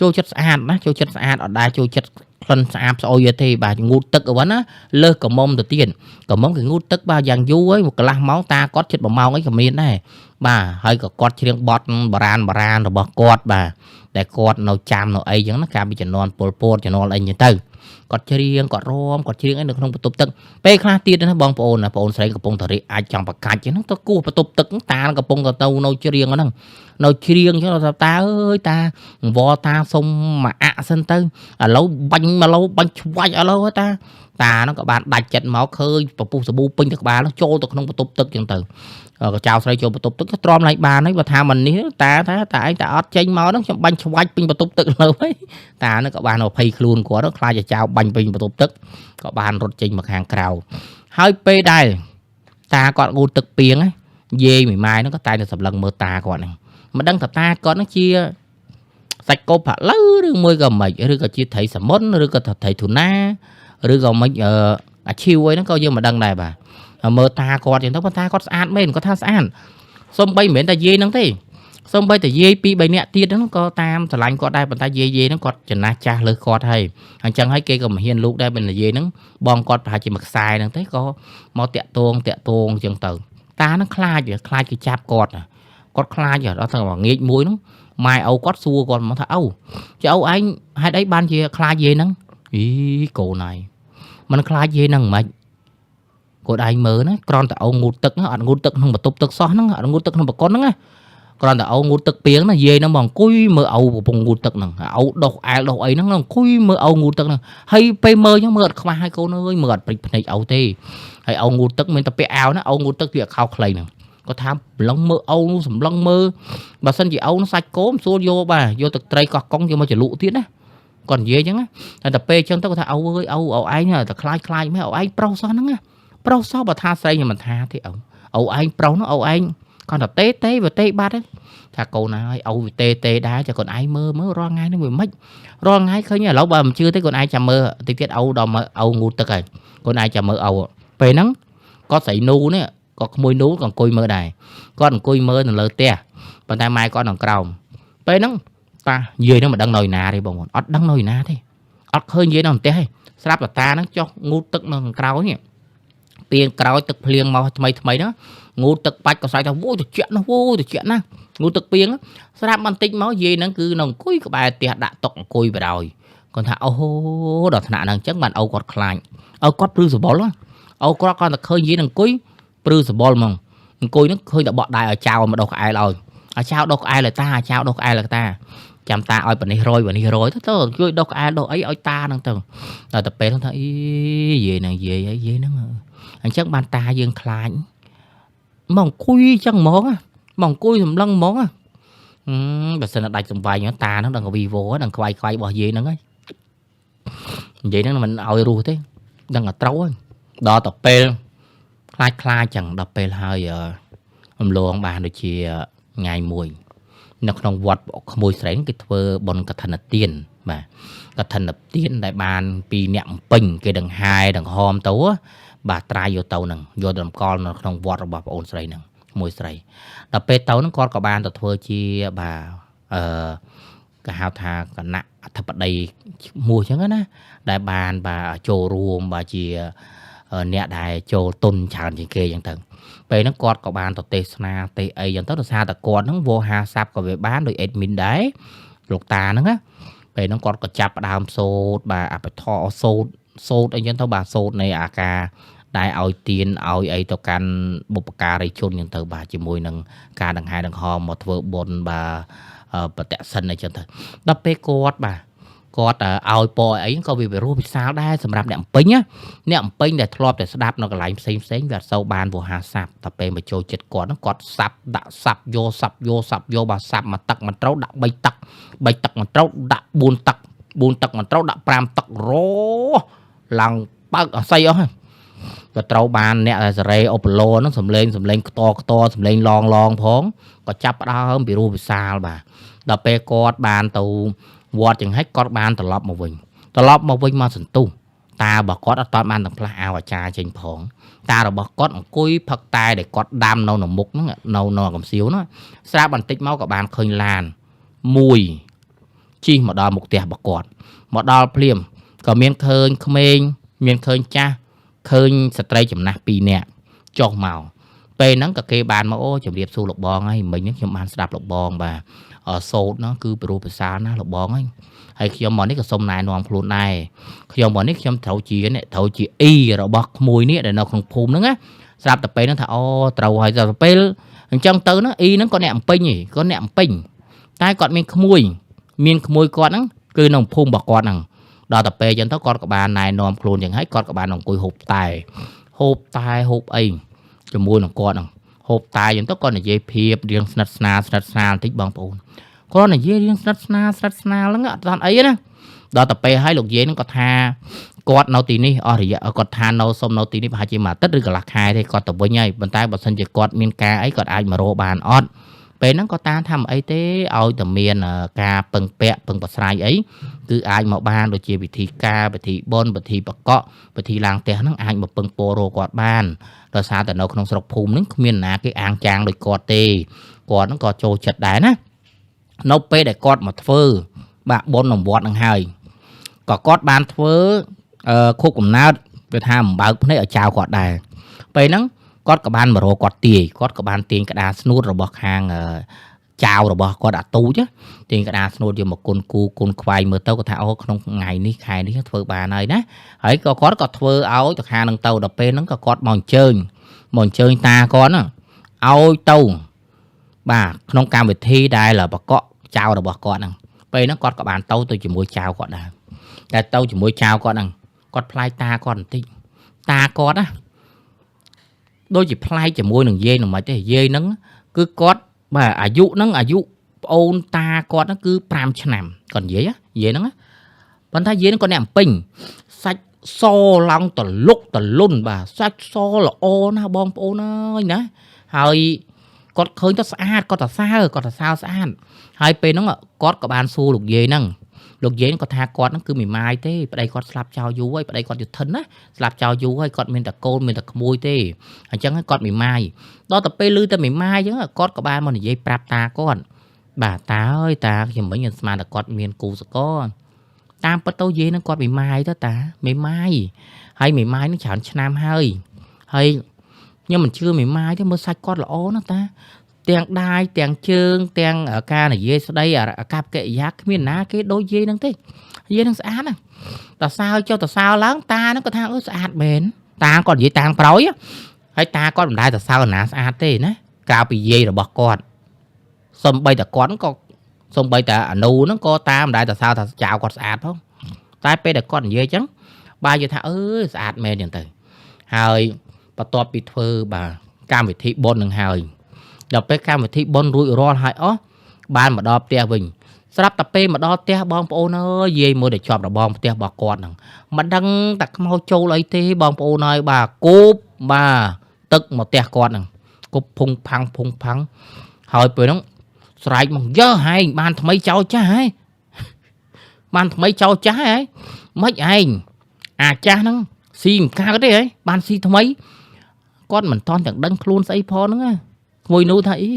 ចូលចិត្តស្អាតណាចូលចិត្តស្អាតអត់ដែរចូលចិត្ត ក្លិនស្អាតស្អុយទេបាទងូតទឹកអីវ៉ាណាលើសកមុំទៅទៀតកមុំគេងូតទឹកបាទយ៉ាងយូរហើយកន្លះម៉ោងតាគាត់ជិត1ម៉ោងអីក៏មានដែរបាទហើយក៏គាត់ច្រៀងបទបុរាណរបស់គាត់បាទដែលគាត់នៅចាំនៅអីចឹងណាកាលពីជំនាន់ពលពតជំនាន់អីចឹងទៅគាត់ច្រៀងគាត់រំគាត់ច្រៀងអីនៅក្នុងបន្ទប់ទឹកពេលខ្លះទៀតណាបងប្អូនណាបងប្អូនស្រីកំពុងតែរិះអាចចង់ប្រកាច់ចឹងទៅគោះបន្ទប់ទឹកតាកំពុងតែទៅនៅច្រៀងហ្នឹងនៅច្រៀងចឹងថាតាអើយតាអង្វរតាសុំមកអាក់សិនទៅឥឡូវបាញ់មកឡូវបាញ់ឆ្វាច់ឥឡូវតាតាហ្នឹងក៏បានដាច់ចិត្តមកឃើញពពុះសាប៊ូពេញទៅក្បាលហ្នឹងចូលទៅក្នុងបន្ទប់ទឹកចឹងទៅក៏ចៅស្រីចូលបន្ទប់ទឹកទ្រាំឡើងបានហើយបើថាមិននេះតាថាតាឯងតាអត់ចេញមកហ្នឹងខ្ញុំបាញ់ឆ្វាច់ពេញបន្ទប់ទឹកលើហើយតាហ្នឹងក៏បានអភ័យខ្លួនគាត់ខ្លាចចៅបាញ់ពេញបន្ទប់ទឹកក៏បានរត់ចេញមកខាងក្រៅហើយពេលដែលតាគាត់ងូតទឹកពីងយាយមីម៉ាយហ្នឹងក៏តែតែសម្លឹងមើលតាគាត់ហ្នឹងមិនដឹងថាតាគាត់ហ្នឹងជាសាច់គោផាក់ឡូវឬមួយក៏មិនឬក៏ជាត្រីសាមុនឬក៏ត្រីធូណាឬក៏មិនអាឈីវអីហ្នឹងក៏យើងមិនដឹងដែរបាទមើលតាគាត់ចឹងទៅប៉ុន្តែគាត់ស្អាតមែនគាត់ថាស្អាតសំបីមិនមែនតែយាយហ្នឹងទេសំបីតែយាយ2 3នាក់ទៀតហ្នឹងក៏តាមស្រឡាញ់គាត់ដែរប៉ុន្តែយាយហ្នឹងគាត់ចំណាស់ចាស់លើគាត់ហើយអញ្ចឹងហើយគេក៏មិនហ៊ានលូកដែរបើយាយហ្នឹងបងគាត់ប្រហែលជាមួយខ្សែហ្នឹងទេក៏មកតាក់ទងអញ្ចឹងទៅតាហ្នឹងខ្លាចគេចាប់គាត់គាត់ខ្លាចដល់ទៅងាកមួយហ្នឹងម៉ែឪគាត់សួរគាត់មកថាឪចៅឪឯងហេតុអីបានជាខ្លាចយាយហ្នឹងអីកូនឯងមិនខ្លាចយាយហ្នឹងមិនគាត់ឯងមើលណាគ្រាន់តែឪងូតទឹកអត់ងូតទឹកក្នុងបន្ទប់ទឹកសោះហ្នឹងអត់ងូតទឹកក្នុងបកុនហ្នឹងណាគ្រាន់តែឪងូតទឹកពីងណាយាយហ្នឹងមកអង្គុយមើលឪកំពុងងូតទឹកហ្នឹងឪដោះអែលដោះអីហ្នឹងអង្គុយមើលឪងូតទឹកហ្នឹងហើយពេលមើលហ្នឹងមើលអត់ខ្វះហើយកូនអើយមើលអត់ព្រិចភ្នែកឪទេហើយឪងូតទឹកមានតែពាក់អាវណាឪងូតទឹកវាខោខ្លីហ្នឹងគាត់ថាសម្លឹងមើលឪនោះសម្លឹងមើលបើសិនជាឪនោះសាច់គោមិនស្រួលយកបាទយកទឹកត្រីកោះកុងយកមកជ្រលក់ទៀតណាគាត់និយាយអញ្ចឹងណាតែពេលអញ្ចឹងទៅគាត់ថាឪអើយឪឯងតែខ្លាចមែនឪឯងប្រុសសោះហ្នឹងណាប្រុសសោះបើថាស្រីខ្ញុំមិនថាទេឪឯងប្រុសនោះឪឯងគាត់ថាទេវាទេបាត់ថាកូនហើយឪវាទេដែរតែកូនឯងមើលរាល់ថ្ងៃនេះវាមិនរាល់ថ្ងៃឃើញឥឡូវបើមិនជឿទេកូនឯងចាំមើលតិចទៀតឪដល់មើលឪងូតទឹកហើយកូនឯងចាំមើលឪពេលហ្នឹងគាត់ស្រីនូនេះក៏ក្មួយនូក៏អង្គុយមើលដែរគាត់អង្គុយមើលនៅលើផ្ទះប៉ុន្តែម៉ែគាត់នៅក្រោមពេលហ្នឹងតាយាយហ្នឹងមិនដឹងនៅណាទេបងប្អូនអត់ដឹងនៅណាទេអត់ឃើញយាយនៅផ្ទះទេស្រាប់តែតាហ្នឹងចុះងូតទឹកនៅខាងក្រោយនេះពីងក្រោយទឹកភ្លៀងមកថ្មីហ្នឹងងូតទឹកបាច់ក៏ស្រែកថាវ៉ូត្រជាក់ណាស់វ៉ូត្រជាក់ណាស់ងូតទឹកពីងស្រាប់បន្តិចមកយាយហ្នឹងគឺនៅអង្គុយក្បែរផ្ទះដាក់តុកអង្គុយបដ ாய் គាត់ថាអូហូដល់ថ្នាក់ហ្នឹងអញ្ចឹងបានឪគាត់ខ្លាចឪគាត់ព្រឺសបល់ឪគាត់គាត់តែឃើញយាយនឹងអង្គុយព្រឺសបល់ហ្មងអង្គុយហ្នឹងឃើញតែបក់ដៃឲ្យចៅមកដោះក្អែលឲ្យចៅដោះក្អែលឲ្យតាចៅដោះក្អែលឲ្យតាចាំតាឲ្យប៉នេះរយប៉នេះរយទៅជួយដោះក្អែលដោះអីឲ្យតាហ្នឹងទៅដល់តែពេលហ្នឹងថាអីយាយហ្នឹងយាយអីយាយហ្នឹងអញ្ចឹងបានតាយើងខ្លាចមកអង្គុយអញ្ចឹងហ្មងមកអង្គុយសម្លឹងហ្មងបើសិនតែដាច់សំវាយតាហ្នឹងដឹងវីវដឹងខ្វាយរបស់យាយហ្នឹងហើយនិយាយហ្នឹងមិនឲ្យរស់ទេដឹងតែត្រូវហើយដល់ទៅពេលខ្លាចចឹងដល់ពេលហើយរំលងបានដូចជាថ្ងៃមួយនៅក្នុងវត្តក្មួយស្រីគេធ្វើបុណ្យកឋិនទានបាទកឋិនទានដែលបានពីអ្នកអំពេញគេដង្ហែដង្ហមទៅបាទត្រាយយកទៅហ្នឹងយកតម្កល់នៅក្នុងវត្តរបស់ប្អូនស្រីហ្នឹងមួយស្រីដល់ពេលទៅហ្នឹងគាត់ក៏បានទៅធ្វើជាបាទគេហៅថាគណៈអធិបតីមួយចឹងណាដែលបានបាទចូលរួមបាទជាអ្នកដែលចូលទុនច្រើនជាងគេចឹងទៅពេលហ្នឹងគាត់ក៏បានទៅទេសនាទេសអីចឹងទៅដោយសារតែគាត់ហ្នឹងវោហាស័ព្ទក៏វាបានដោយ admin ដែរលោកតាហ្នឹងណាពេលហ្នឹងគាត់ក៏ចាប់ផ្ដើមសូត្របាទអភិធម្មសូត្រអីចឹងទៅបាទសូត្រនៃអាការដែលឲ្យទៀនឲ្យអីទៅកាន់បុព្វការីជនចឹងទៅបាទជាមួយនឹងការដង្ហែដង្ហមមកធ្វើបុណ្យបាទបតិសិនអីចឹងទៅដល់ពេលគាត់បាទគាត់ឲ្យពរអីក៏វាពិរោះពិសាលដែរសម្រាប់អ្នកអំពេញណាអ្នកអំពេញដែលធ្លាប់តែស្ដាប់នៅកន្លែងផ្សេងវាអត់សូវបានវោហាស័ព្ទតែពេលមកចូលចិត្តគាត់ហ្នឹងគាត់សាប់ដាក់សាប់យកសាប់យកសាប់យកបាទសាប់មួយទឹកមិនត្រូវដាក់3ទឹក3ទឹកមិនត្រូវដាក់4ទឹក4ទឹកមិនត្រូវដាក់5ទឹករឡើងបើកអស័យអស់ហើយក៏ត្រូវបានអ្នកសេរីអូប៉ូឡូហ្នឹងសំលេងខ្តសំលេងឡងផងក៏ចាប់ផ្ដើមពិរោះពិសាលបាទដល់ពេលគាត់បានទៅវត្តចឹងហើយគាត់បានត្រឡប់មកវិញមកសន្ទុះតារបស់គាត់អត់បានទាំងផ្លាស់អាវអាចារ្យចេញផងតារបស់គាត់អង្គុយផឹកតែដែលគាត់ដាំនៅក្នុងមុខហ្នឹងនៅកំសៀវហ្នឹងស្រាប់បន្តិចមកក៏បានឃើញឡានមួយជិះមកដល់មុខផ្ទះរបស់គាត់មកដល់ភ្លាម ក៏មានឃើញក្មេងមានឃើញចាស់ឃើញស្ត្រីចំណាស់2នាក់ចុះមកពេលហ្នឹងក៏គេបានមកអូជំរាបសួរលោកបងហើយមិញហ្នឹងខ្ញុំបានស្ដាប់លោកបងបាទសូត្រហ្នឹងគឺព្រោះភាសាណាលោកបងហើយហើយខ្ញុំមកនេះក៏សុំណែនាំខ្លួនដែរខ្ញុំមកនេះខ្ញុំត្រូវជានេះត្រូវជាអ៊ីរបស់ក្មួយនេះដែលនៅក្នុងភូមិហ្នឹងណាស្រាប់តែពេលហ្នឹងថាអូត្រូវហើយដល់ពេលអញ្ចឹងទៅហ្នឹងអ៊ីហ្នឹងគាត់អ្នកអំពេញឯងគាត់អ្នកអំពេញតែគាត់មានក្មួយមានក្មួយគាត់ហ្នឹងគឺនៅភូមិរបស់គាត់ហ្នឹងដល់តែពេលអញ្ចឹងទៅគាត់ក៏បានណែនាំខ្លួនអញ្ចឹងហើយគាត់ក៏បានអង្គុយហូបតែហូបតែហូបអីជាមួយនឹងគាត់ហ្នឹងហូបតែអញ្ចឹងទៅគាត់និយាយភាពរៀងស្និទ្ធស្នាលស្និទ្ធស្នាលបន្តិចបងប្អូនគាត់និយាយរៀងស្និទ្ធស្នាលស្និទ្ធស្នាលហ្នឹងអត់តាន់អីណាដល់តែពេលហើយលោកយាយហ្នឹងគាត់ថាគាត់នៅទីនេះអស់រយៈគាត់ថានៅសុំនៅទីនេះប្រហែលជាមួយអាទិត្យឬកន្លះខែទេគាត់ទៅវិញហើយប៉ុន្តែបើសិនជាគាត់មានការអីគាត់អាចមករកបានអត់ពេលហ្នឹងគាត់តាថាមិនអីទេឲ្យតែមានការពឹងពាក់ពឹងប្រស្រ័យអីគឺអាចមកបានដូចជាពិធីការពិធីបុណ្យពិធីបកក់ពិធីឡើងផ្ទះហ្នឹងអាចមកពឹងពោរកគាត់បានដោយសារតែនៅក្នុងស្រុកភូមិហ្នឹងគ្មានណាគេអាងចាងដូចគាត់ទេគាត់ហ្នឹងក៏ចូលចិត្តដែរណានៅពេលដែលគាត់មកធ្វើបាទបុណ្យនំវត្តហ្នឹងហើយក៏គាត់បានធ្វើខួបកំណើតវាថាអំបើកភ្នែកឲ្យចៅគាត់ដែរពេលហ្នឹងគាត់ក៏បានមករកគាត់ទាយគាត់ក៏បានទាញក្តារស្នួតរបស់ខាងចៅរបស់គាត់អាទូចទាញក្តារស្នួតយកមកគុណគូគុណខ្វែងមើលទៅគាត់ថាអូក្នុងថ្ងៃនេះខែនេះធ្វើបានហើយណាហើយក៏គាត់ក៏ធ្វើឲ្យទៅខាងនឹងទៅដល់ពេលហ្នឹងក៏គាត់មកអញ្ជើញមកអញ្ជើញតាគាត់ណាឲ្យទៅបាទក្នុងកម្មវិធីដែលបកកចៅរបស់គាត់ហ្នឹងពេលហ្នឹងគាត់ក៏បានទៅជាមួយចៅគាត់ដែរតែទៅជាមួយចៅគាត់ហ្នឹងគាត់ប្លែកតាគាត់បន្តិចតាគាត់ណាដូចជាប្លែកជាមួយនឹងយាយនឹងមិនទេយាយហ្នឹងគឺគាត់បាទអាយុហ្នឹងអាយុប្អូនតាគាត់ហ្នឹងគឺ5ឆ្នាំគាត់និយាយយាយហ្នឹងប៉ុន្តែយាយហ្នឹងគាត់អ្នកអំពេញសាច់សឡើងតលុកតលុនបាទសាច់សល្អណាស់បងប្អូនអើយណាហើយគាត់ឃើញទៅស្អាតគាត់ទៅសើគាត់ទៅសើស្អាតហើយពេលហ្នឹងគាត់ក៏បានសួរលោកយាយហ្នឹងលោកយាយគាត់ថាគាត់ហ្នឹងគឺមីម៉ាយទេប្តីគាត់ស្លាប់ចោលយូរហើយប្តីគាត់យុធិនណាស្លាប់ចោលយូរហើយគាត់មានតែកូនមានតែក្មួយទេអញ្ចឹងគាត់មីម៉ាយដល់ទៅពេលឮតែមីម៉ាយអញ្ចឹងគាត់ក៏បានមកនិយាយប្រាប់តាគាត់បាទតាអើយតាខ្ញុំមិញខ្ញុំស្មានតែគាត់មានគូសកលតាមពិតទៅយាយហ្នឹងគាត់មីម៉ាយទៅតាមីម៉ាយហើយមីម៉ាយហ្នឹងច្រើនឆ្នាំហើយហើយខ្ញុំមិនជឿមីម៉ាយទេមើលសាច់គាត់ល្អណាស់តាទាំងដាយទាំងជើងទាំងការនិយាយស្ដីអាកប្បកិរិយាគ្មានណាគេដូចយាយហ្នឹងទេយាយហ្នឹងស្អាតណាស់តសើចុះតសើឡើងតាហ្នឹងគាត់ថាអឺស្អាតមែនតាគាត់និយាយតាមក្រោយហើយតាគាត់មិនដែលតសើណាស្អាតទេណាក្រៅពីយាយរបស់គាត់សំបីតែគាត់ក៏សំបីតែអានូហ្នឹងក៏តាមិនដែលតសើថាចៅគាត់ស្អាតផងតែពេលដែលគាត់និយាយអញ្ចឹងបាទនិយាយថាអឺស្អាតមែនអញ្ចឹងទៅហើយបន្ទាប់ពីធ្វើបាទកម្មវិធីបុណ្យនឹងហើយដល់ពេលកម្មវិធីបុណ្យរួចរាល់ហើយអស់បានមកដល់ផ្ទះវិញស្រាប់តែពេលមកដល់ផ្ទះបងប្អូនអើយយាយមួយដែលជាប់របងផ្ទះរបស់គាត់ហ្នឹងមិនដឹងតែខ្មោចចូលអីទេបងប្អូនហើយបាទគប់បាទទឹកមកផ្ទះគាត់ហ្នឹងគប់ភុងផាំងភុងផាំងហើយពេលហ្នឹងស្រែកមកយើហែងបានថ្មីចោលចាស់ហែងបានថ្មីចោលចាស់ហែងមិនឯងអាចាស់ហ្នឹងស៊ីមិនកើតទេហែងបានស៊ីថ្មីគាត់មិនតន់ទាំងដឹងខ្លួនស្អីផងហ្នឹងណាក្មួយនោះថាអី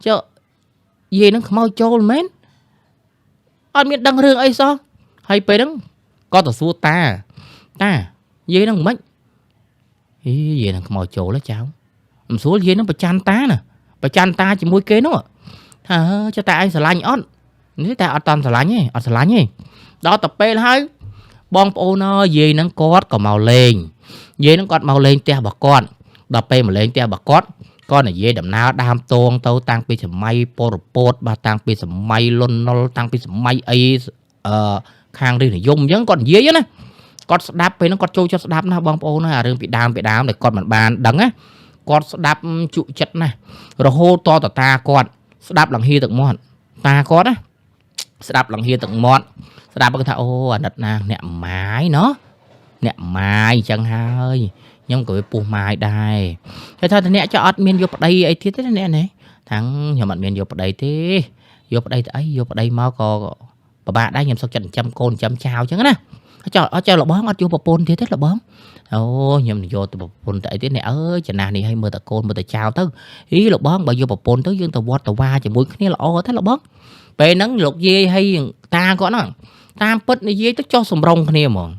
ចុះយាយហ្នឹងខ្មោចចូលមែនអត់មានដឹងរឿងអីសោះហើយពេលហ្នឹងគាត់ទៅសួរតាតាយាយហ្នឹងមិនអីយាយហ្នឹងខ្មោចចូលហ៎ចៅមិនស្រួលយាយហ្នឹងប្រច័នតាណាប្រច័នតាជាមួយគេនោះថាចុះតាឯងស្រឡាញ់អត់នេះតែអត់តាមស្រឡាញ់ទេអត់ស្រឡាញ់ទេដល់ទៅពេលហើយបងប្អូនអើយយាយហ្នឹងគាត់ក៏មកលេងយាយហ្នឹងគាត់មកលេងផ្ទះរបស់គាត់ដល់ពេលមកលេងផ្ទះរបស់គាត់ក៏និយាយដំណើរដើមតងទៅតាំងពីសម័យប៉ុលពតបាទតាំងពីសម័យលន់នល់តាំងពីសម័យអីអឺខាងរាជនិយមអញ្ចឹងគាត់និយាយណាគាត់ស្ដាប់ពេលហ្នឹងគាត់ចូលចិត្តស្ដាប់ណាស់បងប្អូនណាអារឿងពីដើមដែលគាត់មិនបានដឹងណាគាត់ស្ដាប់ជក់ចិត្តណាស់រហូតតតាគាត់ស្ដាប់លង្ហៀទឹកមាត់តាគាត់ណាស្ដាប់លង្ហៀទឹកមាត់ស្ដាប់គាត់ថាអូអាណិតណាស់អ្នកម៉ាយណោះអ្នកម៉ាយអញ្ចឹងហើយខ្ញុំក៏វាពោះម៉ាយដែរគេថាអ្នកចុះអត់មានយកប្តីអីទៀតទេអ្នកនេះថាខ្ញុំអត់មានយកប្តីទេយកប្តីទៅអីយកប្តីមកក៏ពិបាកដែរខ្ញុំសុខចិត្តចិញ្ចឹមកូនចិញ្ចឹមចៅអញ្ចឹងណាចុះអត់ចៅលបងអត់យកប្រពន្ធទៀតទេលបងអូខ្ញុំយកទៅប្រពន្ធទៅអីទេអ្នកអើយចំណាស់នេះឲ្យមើលតែកូនមើលតែចៅទៅអីលបងបើយកប្រពន្ធទៅយើងទៅវត្តទៅវាជាមួយគ្នាល្អទេលបងពេលហ្នឹងលោកយាយឲ្យតាគាត់ហ្នឹង តាមពិតនិយាយទៅចុះសម្រងគ្នាហ្មង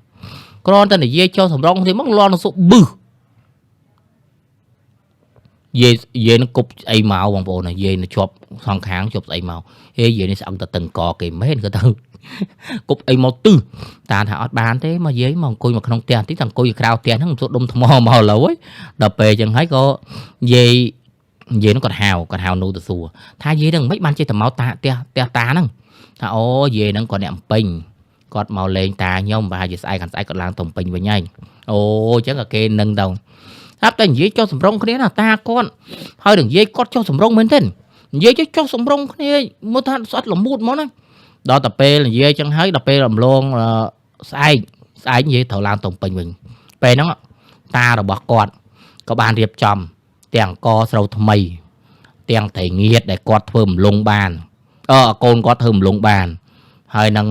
គ្រាន់តែនិយាយចុះសម្រងគ្នាហ្មងលន់សុបឹសយាយយាយនឹងគប់ស្អីមកបងប្អូនយាយនៅជាប់សងខាងជាប់ស្អីមកហេយាយនេះស្អឹងតែតឹងកគេមែនក៏ទៅគប់អីមកទឹះតាថាអត់បានទេមកយាយមកអង្គុយមកក្នុងផ្ទះតិចតែអង្គុយក្រៅផ្ទះហ្នឹងមិនសួរដុំថ្មមកឥឡូវហីដល់ពេលអញ្ចឹងហើយក៏យាយយាយហ្នឹងគាត់ហៅគាត់ហៅនោះទៅសួរថាយាយហ្នឹងមិនបានចេះតែមកតាផ្ទះផ្ទះតាហ្នឹងថាអូយាយហ្នឹងគាត់អ្នកអំពេញគាត់មកលេងតាខ្ញុំប្រហែលជាស្អែកខាងស្អែកគាត់ឡើងទៅអំពេញវិញហើយអូអញ្ចឹងក៏គេនឹងទៅស្រាប់តែនិយាយចុះសម្រុងគ្នាណាតាគាត់ហើយនឹងនិយាយគាត់ចុះសម្រុងមែនទេនិយាយចុះសម្រុងគ្នាមើលថាស្អិតល្មួតហ្មងណាដល់តែពេលនិយាយចឹងហើយដល់ពេលរំលងស្អែកស្អែកនិយាយត្រូវឡើងទៅពេញវិញពេលហ្នឹងតារបស់គាត់ក៏បានរៀបចំទាំងកស្រូវថ្មីទាំងត្រីងៀតដែលគាត់ធ្វើមលងបានអកូនគាត់ធ្វើមលងបានហើយនឹង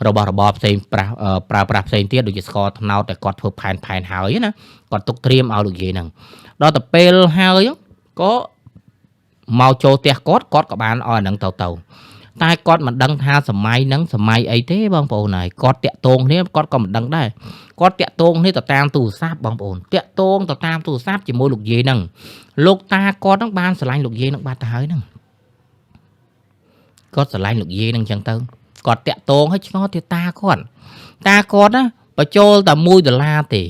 របស់របរផ្សេងប្រាស់ប្រើប្រាស់ផ្សេងទៀតដូចជាស្ករត្នោតដែលគាត់ធ្វើផែនផែនហើយណាគាត់ទុកត្រៀមឲ្យលោកយាយហ្នឹងដល់តែពេលហើយក៏មកចូលផ្ទះគាត់គាត់ក៏បានឲ្យអាហ្នឹងទៅទៅតែគាត់មិនដឹងថាសម័យហ្នឹងសម័យអីទេបងប្អូនហើយគាត់តាក់ទងគ្នាគាត់ក៏មិនដឹងដែរគាត់តាក់ទងគ្នាទៅតាមទូរស័ព្ទបងប្អូនតាក់ទងទៅតាមទូរស័ព្ទជាមួយលោកយាយហ្នឹងលោកតាគាត់ហ្នឹងបានស្រឡាញ់លោកយាយហ្នឹងបាត់ទៅហើយហ្នឹងគាត់ស្រឡាញ់លោកយាយហ្នឹងអញ្ចឹងទៅគាត់តាក់ទងឲ្យឆ្ងល់ទៀតតាគាត់តាគាត់ណាបញ្ចូលតែ1ដុល្លារទេ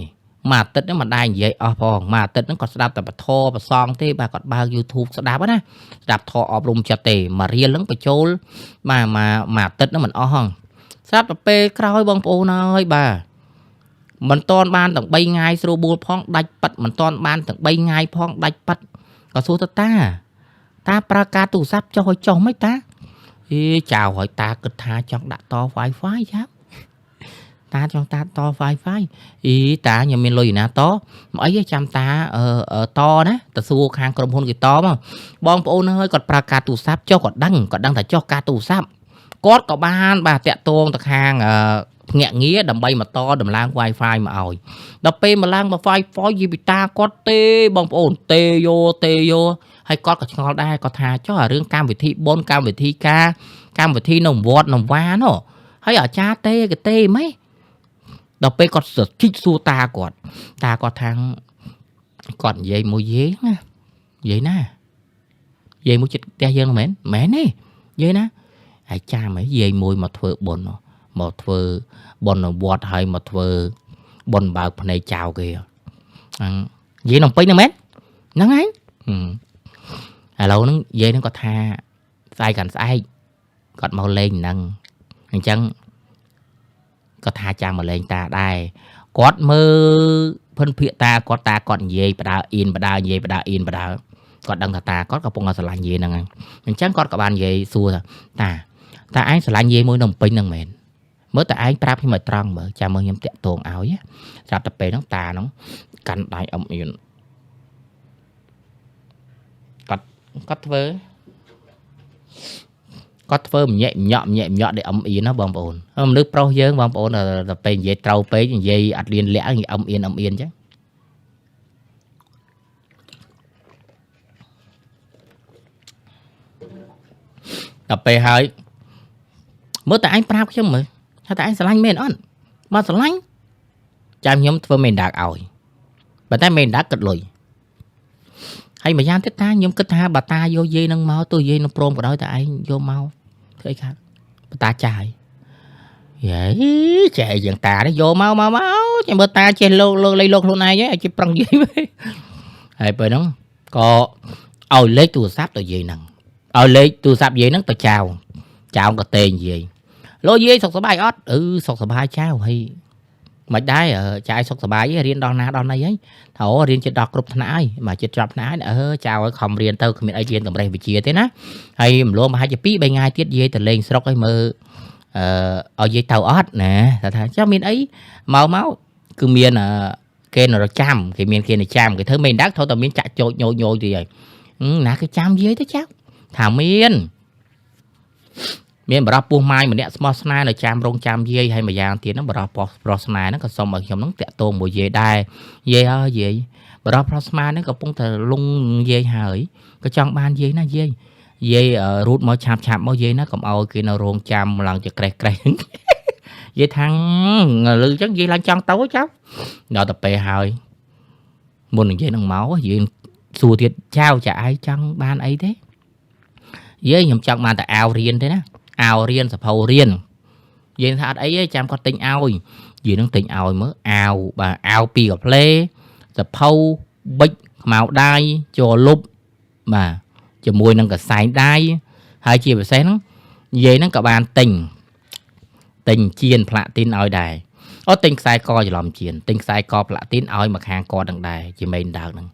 មួយអាទិត្យហ្នឹងមិនដែរនិយាយអស់ផងមួយអាទិត្យហ្នឹងគាត់ស្ដាប់តែពធប្រសងទេបាទគាត់បើក YouTube ស្ដាប់ណាស្ដាប់ធម៌អប់រំចិត្តទេមួយរៀលហ្នឹងបញ្ចូលបាទមួយអាទិត្យហ្នឹងមិនអស់ហងស្រាប់តែពេលក្រោយបងប្អូនហើយបាទមិនតន់បានទាំង3ថ្ងៃស្រួលបួលផងដាច់ប៉ិតមិនតន់បានទាំង3ថ្ងៃផងដាច់ប៉ិតក៏សួរទៅតាតាប្រើការទូរស័ព្ទចុះឲ្យចុះមិនតាអេចៅហើយតាគិតថាចង់ដាក់ត Wi-Fi ចាតាចង់តាត Wi-Fi អីតាខ្ញុំមានលុយណាតមកអីចាំតាតណាទៅសួរខាងក្រុមហ៊ុនគេតមកបងប្អូនហើយគាត់ប្រើការទូរស័ព្ទចុះគាត់ដឹងគាត់ដឹងថាចុះការទូរស័ព្ទគាត់ក៏បានបាទតាក់ទងទៅខាងភ្នាក់ងារដើម្បីមកតដំឡើង Wi-Fi មកឲ្យដល់ពេលមកឡើងមក Wi-Fi យីពីតាគាត់ទេបងប្អូនទេយោទេយោហើយគាត់ក៏ឆ្ងល់ដែរគាត់ថាចុះអារឿងកម្មវិធីបុណ្យកម្មវិធីការកម្មវិធីនៅវត្តនៅវានោះហើយអាចារ្យទេគេទេម៉េចដល់ពេលគាត់ជីកសួរតាគាត់តាគាត់ថាគាត់និយាយមួយយាយណាយាយណាយាយមួយចិត្តផ្ទះយើងមែនមែនទេយាយណាហើយចាំហីយាយមួយមកធ្វើបុណ្យមកធ្វើបុណ្យនៅវត្តហើយមកធ្វើបុណ្យបើកភ្នែកចៅគេហ្នឹងយាយនំពេញហ្នឹងមែនហ្នឹងហើយឥឡូវហ្នឹងយាយហ្នឹងគាត់ថាស្អែកកាន់ស្អែកគាត់មកលេងហ្នឹងអញ្ចឹងគាត់ថាចាំមកលេងតាដែរគាត់មើលភិនភាកតាគាត់តាគាត់និយាយបដើអៀនបដើនិយាយបដើអៀនបដើគាត់ដឹងថាតាគាត់កំពុងតែស្រឡាញ់យាយហ្នឹងហើយអញ្ចឹងគាត់ក៏បាននិយាយសួរថាតាតាឯងស្រឡាញ់យាយមួយនៅពេញហ្នឹងមែនមើលតែឯងប្រាប់ខ្ញុំឲ្យត្រង់មើលចាំមើលខ្ញុំតាក់ទងឲ្យស្រាប់តែពេលហ្នឹងតាហ្នឹងកាន់ដៃអឹមអៀនគាត់ធ្វើគាត់ធ្វើម្ញាក់ម្ញាក់ម្ញាក់ម្ញាក់ដែលអឹមអៀនណាបងប្អូនមនុស្សប្រុសយើងបងប្អូនដល់ពេលនិយាយត្រូវពេកនិយាយអត់លៀនលាក់និយាយអឹមអៀនអឹមអៀនអញ្ចឹងដល់ពេលហើយមើលតែឯងប្រាប់ខ្ញុំមើលថាតែឯងស្រឡាញ់មែនអត់បើស្រឡាញ់ចាំខ្ញុំធ្វើមេដាកឲ្យប៉ុន្តែមេដាកគិតលុយហើយម្យ៉ាងទៀតតាខ្ញុំគិតថាបើតាយកយាយនឹងមកទោះយាយនឹងព្រមក៏ដោយតែឯងយកមកធ្វើអីខាត់បើតាចាស់ហើយយេចេះយ៉ាងតានេះយកមកមកមកចាំមើលតាចេះលោកលោកលៃលោកខ្លួនឯងហើយជិះប្រឹងយាយហើយពេលហ្នឹងក៏ឲ្យលេខទូរស័ព្ទទៅយាយហ្នឹងឲ្យលេខទូរស័ព្ទយាយហ្នឹងទៅចៅចៅក៏ទេនិយាយលោកយាយសុខសប្បាយអត់អឺសុខសប្បាយចៅហើយមិនដែរចៅសុខសប្បាយរៀនដល់ណាដល់ណីហើយថាអូរៀនជិតដល់គ្រប់ថ្នាក់ហើយមកជិតចប់ថ្នាក់ហើយអឺចៅឲ្យខំរៀនទៅគ្មានអីរៀនតម្រេះវិជ្ជាទេណាហើយមលោមប្រហែលជា2 3ថ្ងៃទៀតយាយទៅលេងស្រុកឲ្យមើលអឺឲ្យយាយទៅអត់ណាថាចុះមានអីមកមកគឺមានគេនរចាំគេមានគេនចាំគេធ្វើមេដឹកត្រូវតែមានចាក់ចោចញយញយទីហើយណាគេចាំយាយទៅចៅថាមានបរោះពោះម៉ាយម្នាក់ស្មោះស្នេហ៍នៅចាំរងចាំយាយហើយម្យ៉ាងទៀតហ្នឹងបរោះប្រុសស្នេហ៍ហ្នឹងក៏សុំឲ្យខ្ញុំហ្នឹងតាក់ទងមួយយាយដែរយាយអើយយាយបរោះប្រុសស្នេហ៍ហ្នឹងកំពុងតែលងយាយហើយក៏ចង់បានយាយណាយាយយាយរូតមកឆាប់ឆាប់មកយាយណាកុំឲ្យគេនៅរងចាំឡើងជាក្រេះក្រេះ និយាយថាលឺចឹងនិយាយឡើងចង់ទៅចៅដល់ទៅពេលហើយមុននិយាយនឹងមកយើងសួរទៀតចៅចាឯងចង់បានអីទេយាយខ្ញុំចង់បានតែអាវរៀនទេណាអាវរៀនសភៅរៀនយាយថាអត់អីទេចាំគាត់ទិញឲ្យយាយនឹងទិញឲ្យមើលអាវបាទអាវពីរកាផ្លេសភៅប៊ិចខ្មៅដៃជ័រលុបបាទជាមួយនឹងកសែងដៃហើយជាពិសេសហ្នឹងយាយហ្នឹងក៏បានទិញជៀនផ្លាទីនឲ្យដែរអូទិញខ្សែកច្រឡំជៀនទិញខ្សែកផ្លាទីនឲ្យមកខាងគាត់នឹងដែរជាមេដើកហ្នឹង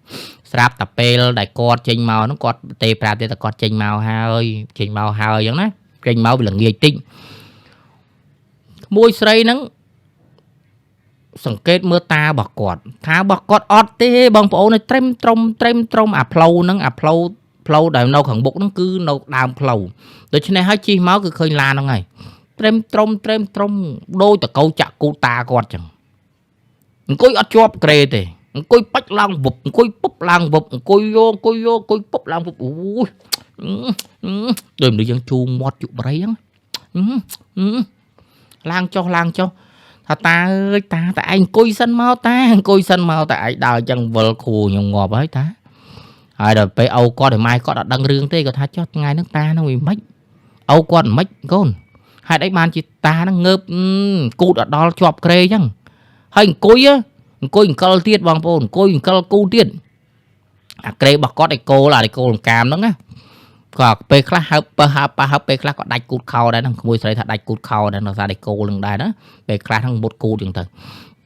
ស្រាប់តែពេលដែលគាត់ចេញមកហ្នឹងគាត់ទេប្រាប់ទៀតតែគាត់ចេញមកហើយចេញមកហើយអញ្ចឹងណាចេញមកវាល្ងាចតិចក្មួយស្រីហ្នឹងសង្កេតមើលតារបស់គាត់ថារបស់គាត់អត់ទេបងប្អូនត្រឹមត្រុំត្រឹមត្រុំអាផ្លូវហ្នឹងអាផ្លូវដែលនៅខាងមុខហ្នឹងគឺនៅដើមផ្លូវដូច្នេះហើយជិះមកគឺឃើញឡានហ្នឹងហើយត្រឹមត្រុំត្រឹមត្រុំដូចតកោចាក់គូតាគាត់ចឹងអង្គុយអត់ជាប់ក្រេទេអង្គុយបាច់ឡើងវឹបអង្គុយពុបឡើងវឹបអង្គុយយកអង្គុយយកអង្គុយពុបឡើងវឹបអូយដូចមនុស្សយើងជូរមាត់ជក់បរិយហ្នឹងឡើងចុះឡើងចុះថាតាអើយតាតែឯងអង្គុយសិនមកតាអង្គុយសិនមកតែឯងដើរចឹងវិលគ្រូខ្ញុំងាប់ហើយតាហើយដល់ពេលឪគាត់ឲ្យម៉ែគាត់អត់ដឹងរឿងទេគាត់ថាចុះថ្ងៃហ្នឹងតាហ្នឹងវាមិនឪគាត់មិនកូនហេតុអីបានជាតាហ្នឹងងើបគូតអត់ដល់ជាប់ក្រេចឹងហើយអង្គុយអង្គលទៀតបងប្អូនអង្គុយអង្គលគូទៀតអាក្រេរបស់គាត់ឯគោលអាគោលកាមហ្នឹងណាក៏ពេលខ្លះហើបបើហើបបើហើបពេលខ្លះក៏ដាច់គូតខោដែរហ្នឹងក្មួយស្រីថាដាច់គូតខោដែរដោយសារតែគោលនឹងដែរណាពេលខ្លះហ្នឹងមុតគូតចឹងទៅ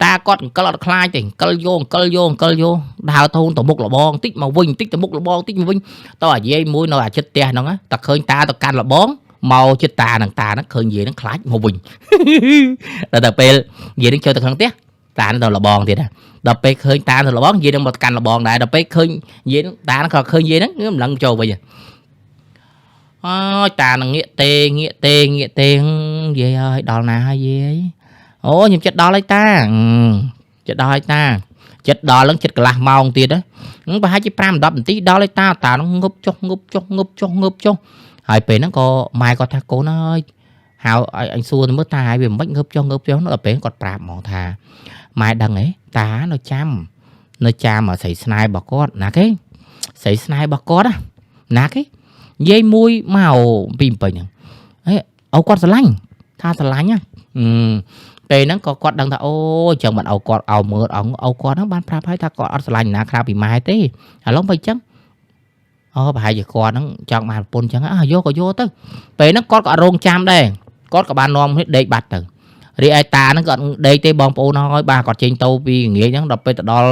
តាគាត់អង្គលអត់ខ្លាចទេអង្គលយកអង្គលយកអង្គលយកដើរធូនទៅមុខលបងតិចមកវិញតិចទៅមុខលបងតិចមកវិញតើអាយាយមួយនៅអាចិត្តផ្ទះហ្នឹងតែឃើញតាទៅកាន់លបងមកចិត្តតានឹងតាហ្នឹងឃើញយាយហ្នឹងខ្លាចមកវិញដល់តែពេលយាយហ្នឹងចូលទៅក្នុងផ្ទះតានឹងទៅលបងទៀតដល់ពេលឃើញតាទៅលបងយាយនឹងមកកាន់លបងដែរដល់ពេលឃើញយាយហ្នឹងតាហ្នឹងក៏ឃើញយាយហ្នឹងមិនដឹងចូលវិញអើយតានឹងងាកទេងាកទេងាកទេយាយអើយដល់ណាហើយយាយអូខ្ញុំចិត្តដល់ហើយតាចិត្តដល់ហើយតាចិត្តដល់ហ្នឹងចិត្តកន្លះម៉ោងទៀតណាប្រហែលជា5 10នាទីដល់ហើយតាតាហ្នឹងងប់ចុះងប់ចុះងប់ចុះងប់ចុះហើយពេលហ្នឹងក៏ម៉ែគាត់ថាកូនអើយហៅឲ្យអញសួរទៅមើលតាឲ្យវាមិនងើបចុះងើបចុះដល់ពេលគាត់ប្រាប់ហ្មងថាម៉ែដឹងហ៎តានៅចាំស្រីស្នេហ៍របស់គាត់ណាគេស្រីស្នេហ៍របស់គាត់ណាគេនិយាយមួយមកពីពេញហ្នឹងហេអូគាត់ស្រឡាញ់ថាស្រឡាញ់ណាពេលហ្នឹងក៏គាត់ដឹងថាអូអញ្ចឹងមិនអូគាត់អោមើលអូគាត់ហ្នឹងបានប្រាប់ហើយថាគាត់អត់ស្រឡាញ់ណាក្រៅពីម៉ែទេឥឡូវបើអញ្ចឹងអូប្រហែលជាគាត់ហ្នឹងចង់បានប្រពន្ធអញ្ចឹងអើយកក៏យកទៅពេលហ្នឹងគាត់ក៏អត់រងចាំដែរគាត់ក៏បាននាំគ្នាដេកបាត់ទៅរីឯតាហ្នឹងក៏អត់ដេកទេបងប្អូនហើយបាទគាត់ចេញទៅពីងាយហ្នឹងដល់ពេលទៅដល់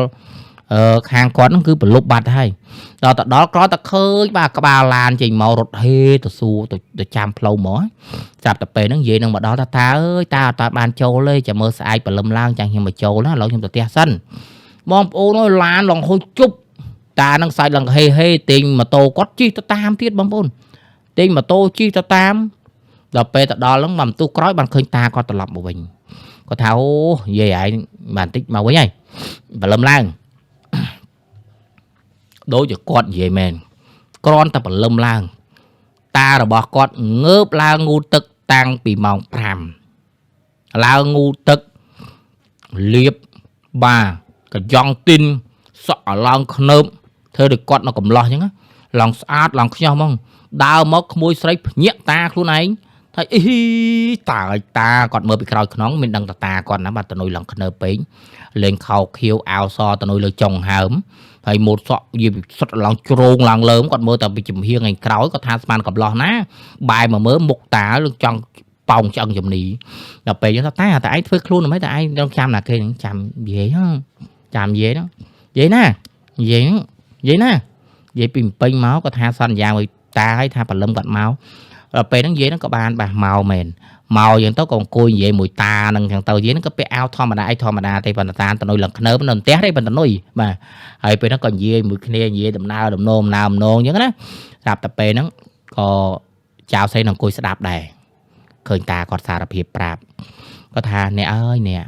ខាងគាត់ហ្នឹងគឺប្រលប់បាត់ហើយដល់ទៅដល់ក្រោយតែឃើញបាទក្បាលឡានចេញមករត់ហេទៅសួរទៅចាំផ្លូវមកស្រាប់តែពេលហ្នឹងនិយាយនឹងមកដល់ថាតាអើយតាអត់បានចូលទេចាំមើលស្អែកព្រលឹមឡើងចាំខ្ញុំមកចូលណាឥឡូវខ្ញុំទៅផ្ទះសិនបងប្អូនអើយឡានឡងហុយជប់តាហ្នឹងសាច់ឡើងហេហេទាញម៉ូតូគាត់ជិះទៅតាមទៀតបងប្អូនទាញម៉ូតូជិះទៅតាមដល់ពេលទៅដល់ហ្នឹងមកបន្ទុះក្រោយបានឃើញតាគាត់ត្រឡប់មកវិញគាត់ថាអូយាយឯងបានតិចមកវិញហើយព្រលឹមឡើងដូចជាគាត់និយាយមែនគ្រាន់តែព្រលឹមឡើងតារបស់គាត់ងើបឡើងងូតទឹកតាំងពីម៉ោង5ឡើងងូតទឹកលាបបាទកយ៉ងទីនសក់ឲ្យឡើងខ្នើបធ្វើដូចគាត់នៅកំឡោះអញ្ចឹងឡើងស្អាតឡើងខ្ញោះហ្មងដើរមកក្មួយស្រីភ្ញាក់តាខ្លួនឯងថាអីតាឲ្យតាគាត់មើលពីក្រោយខ្នងមានដឹងតាគាត់ណាបាទតនុយឡើងខ្នើបពេកលេងខោខៀវអាវសតនុយលើចុងហើមហើយម៉ូតសក់យីសុតឡើងជ្រងឡើងលើមគាត់មើលតែពីចំហៀងឯក្រោយគាត់ថាស្មានកំឡោះណាបែរមកមើលមុខតាលចង់ប៉ោងឆ្អឹងជំនីដល់ពេលហ្នឹងថាតាឯងធ្វើខ្លួនមិនតែឯងต้องចាំណាគេចាំយាយចាំយាយហ្នឹងយាយណាយាយហ្នឹងយាយណាយាយពីពេញមកគាត់ថាសន្យាមួយតាឲ្យថាព្រលឹមគាត់មកដល់ពេលហ្នឹងយាយហ្នឹងក៏បានបាទមកមែនមកយ៉ាងទៅក៏អង្គុយនិយាយមួយតាហ្នឹងចឹងទៅយាយហ្នឹងក៏ពាក់អាវធម្មតាអីធម្មតាទេប៉ុន្តែតាតនុយឡើងខ្នើបនៅផ្ទះទេប៉ុន្តែនុយបាទហើយពេលហ្នឹងក៏និយាយមួយគ្នានិយាយដំណើរដំណងដំណើរដំណងចឹងណាស្រាប់តែពេលហ្នឹងក៏ចៅស្រីនឹងអង្គុយស្ដាប់ដែរឃើញតាគាត់សារភាពប្រាប់គាត់ថាអ្នកអើយអ្នក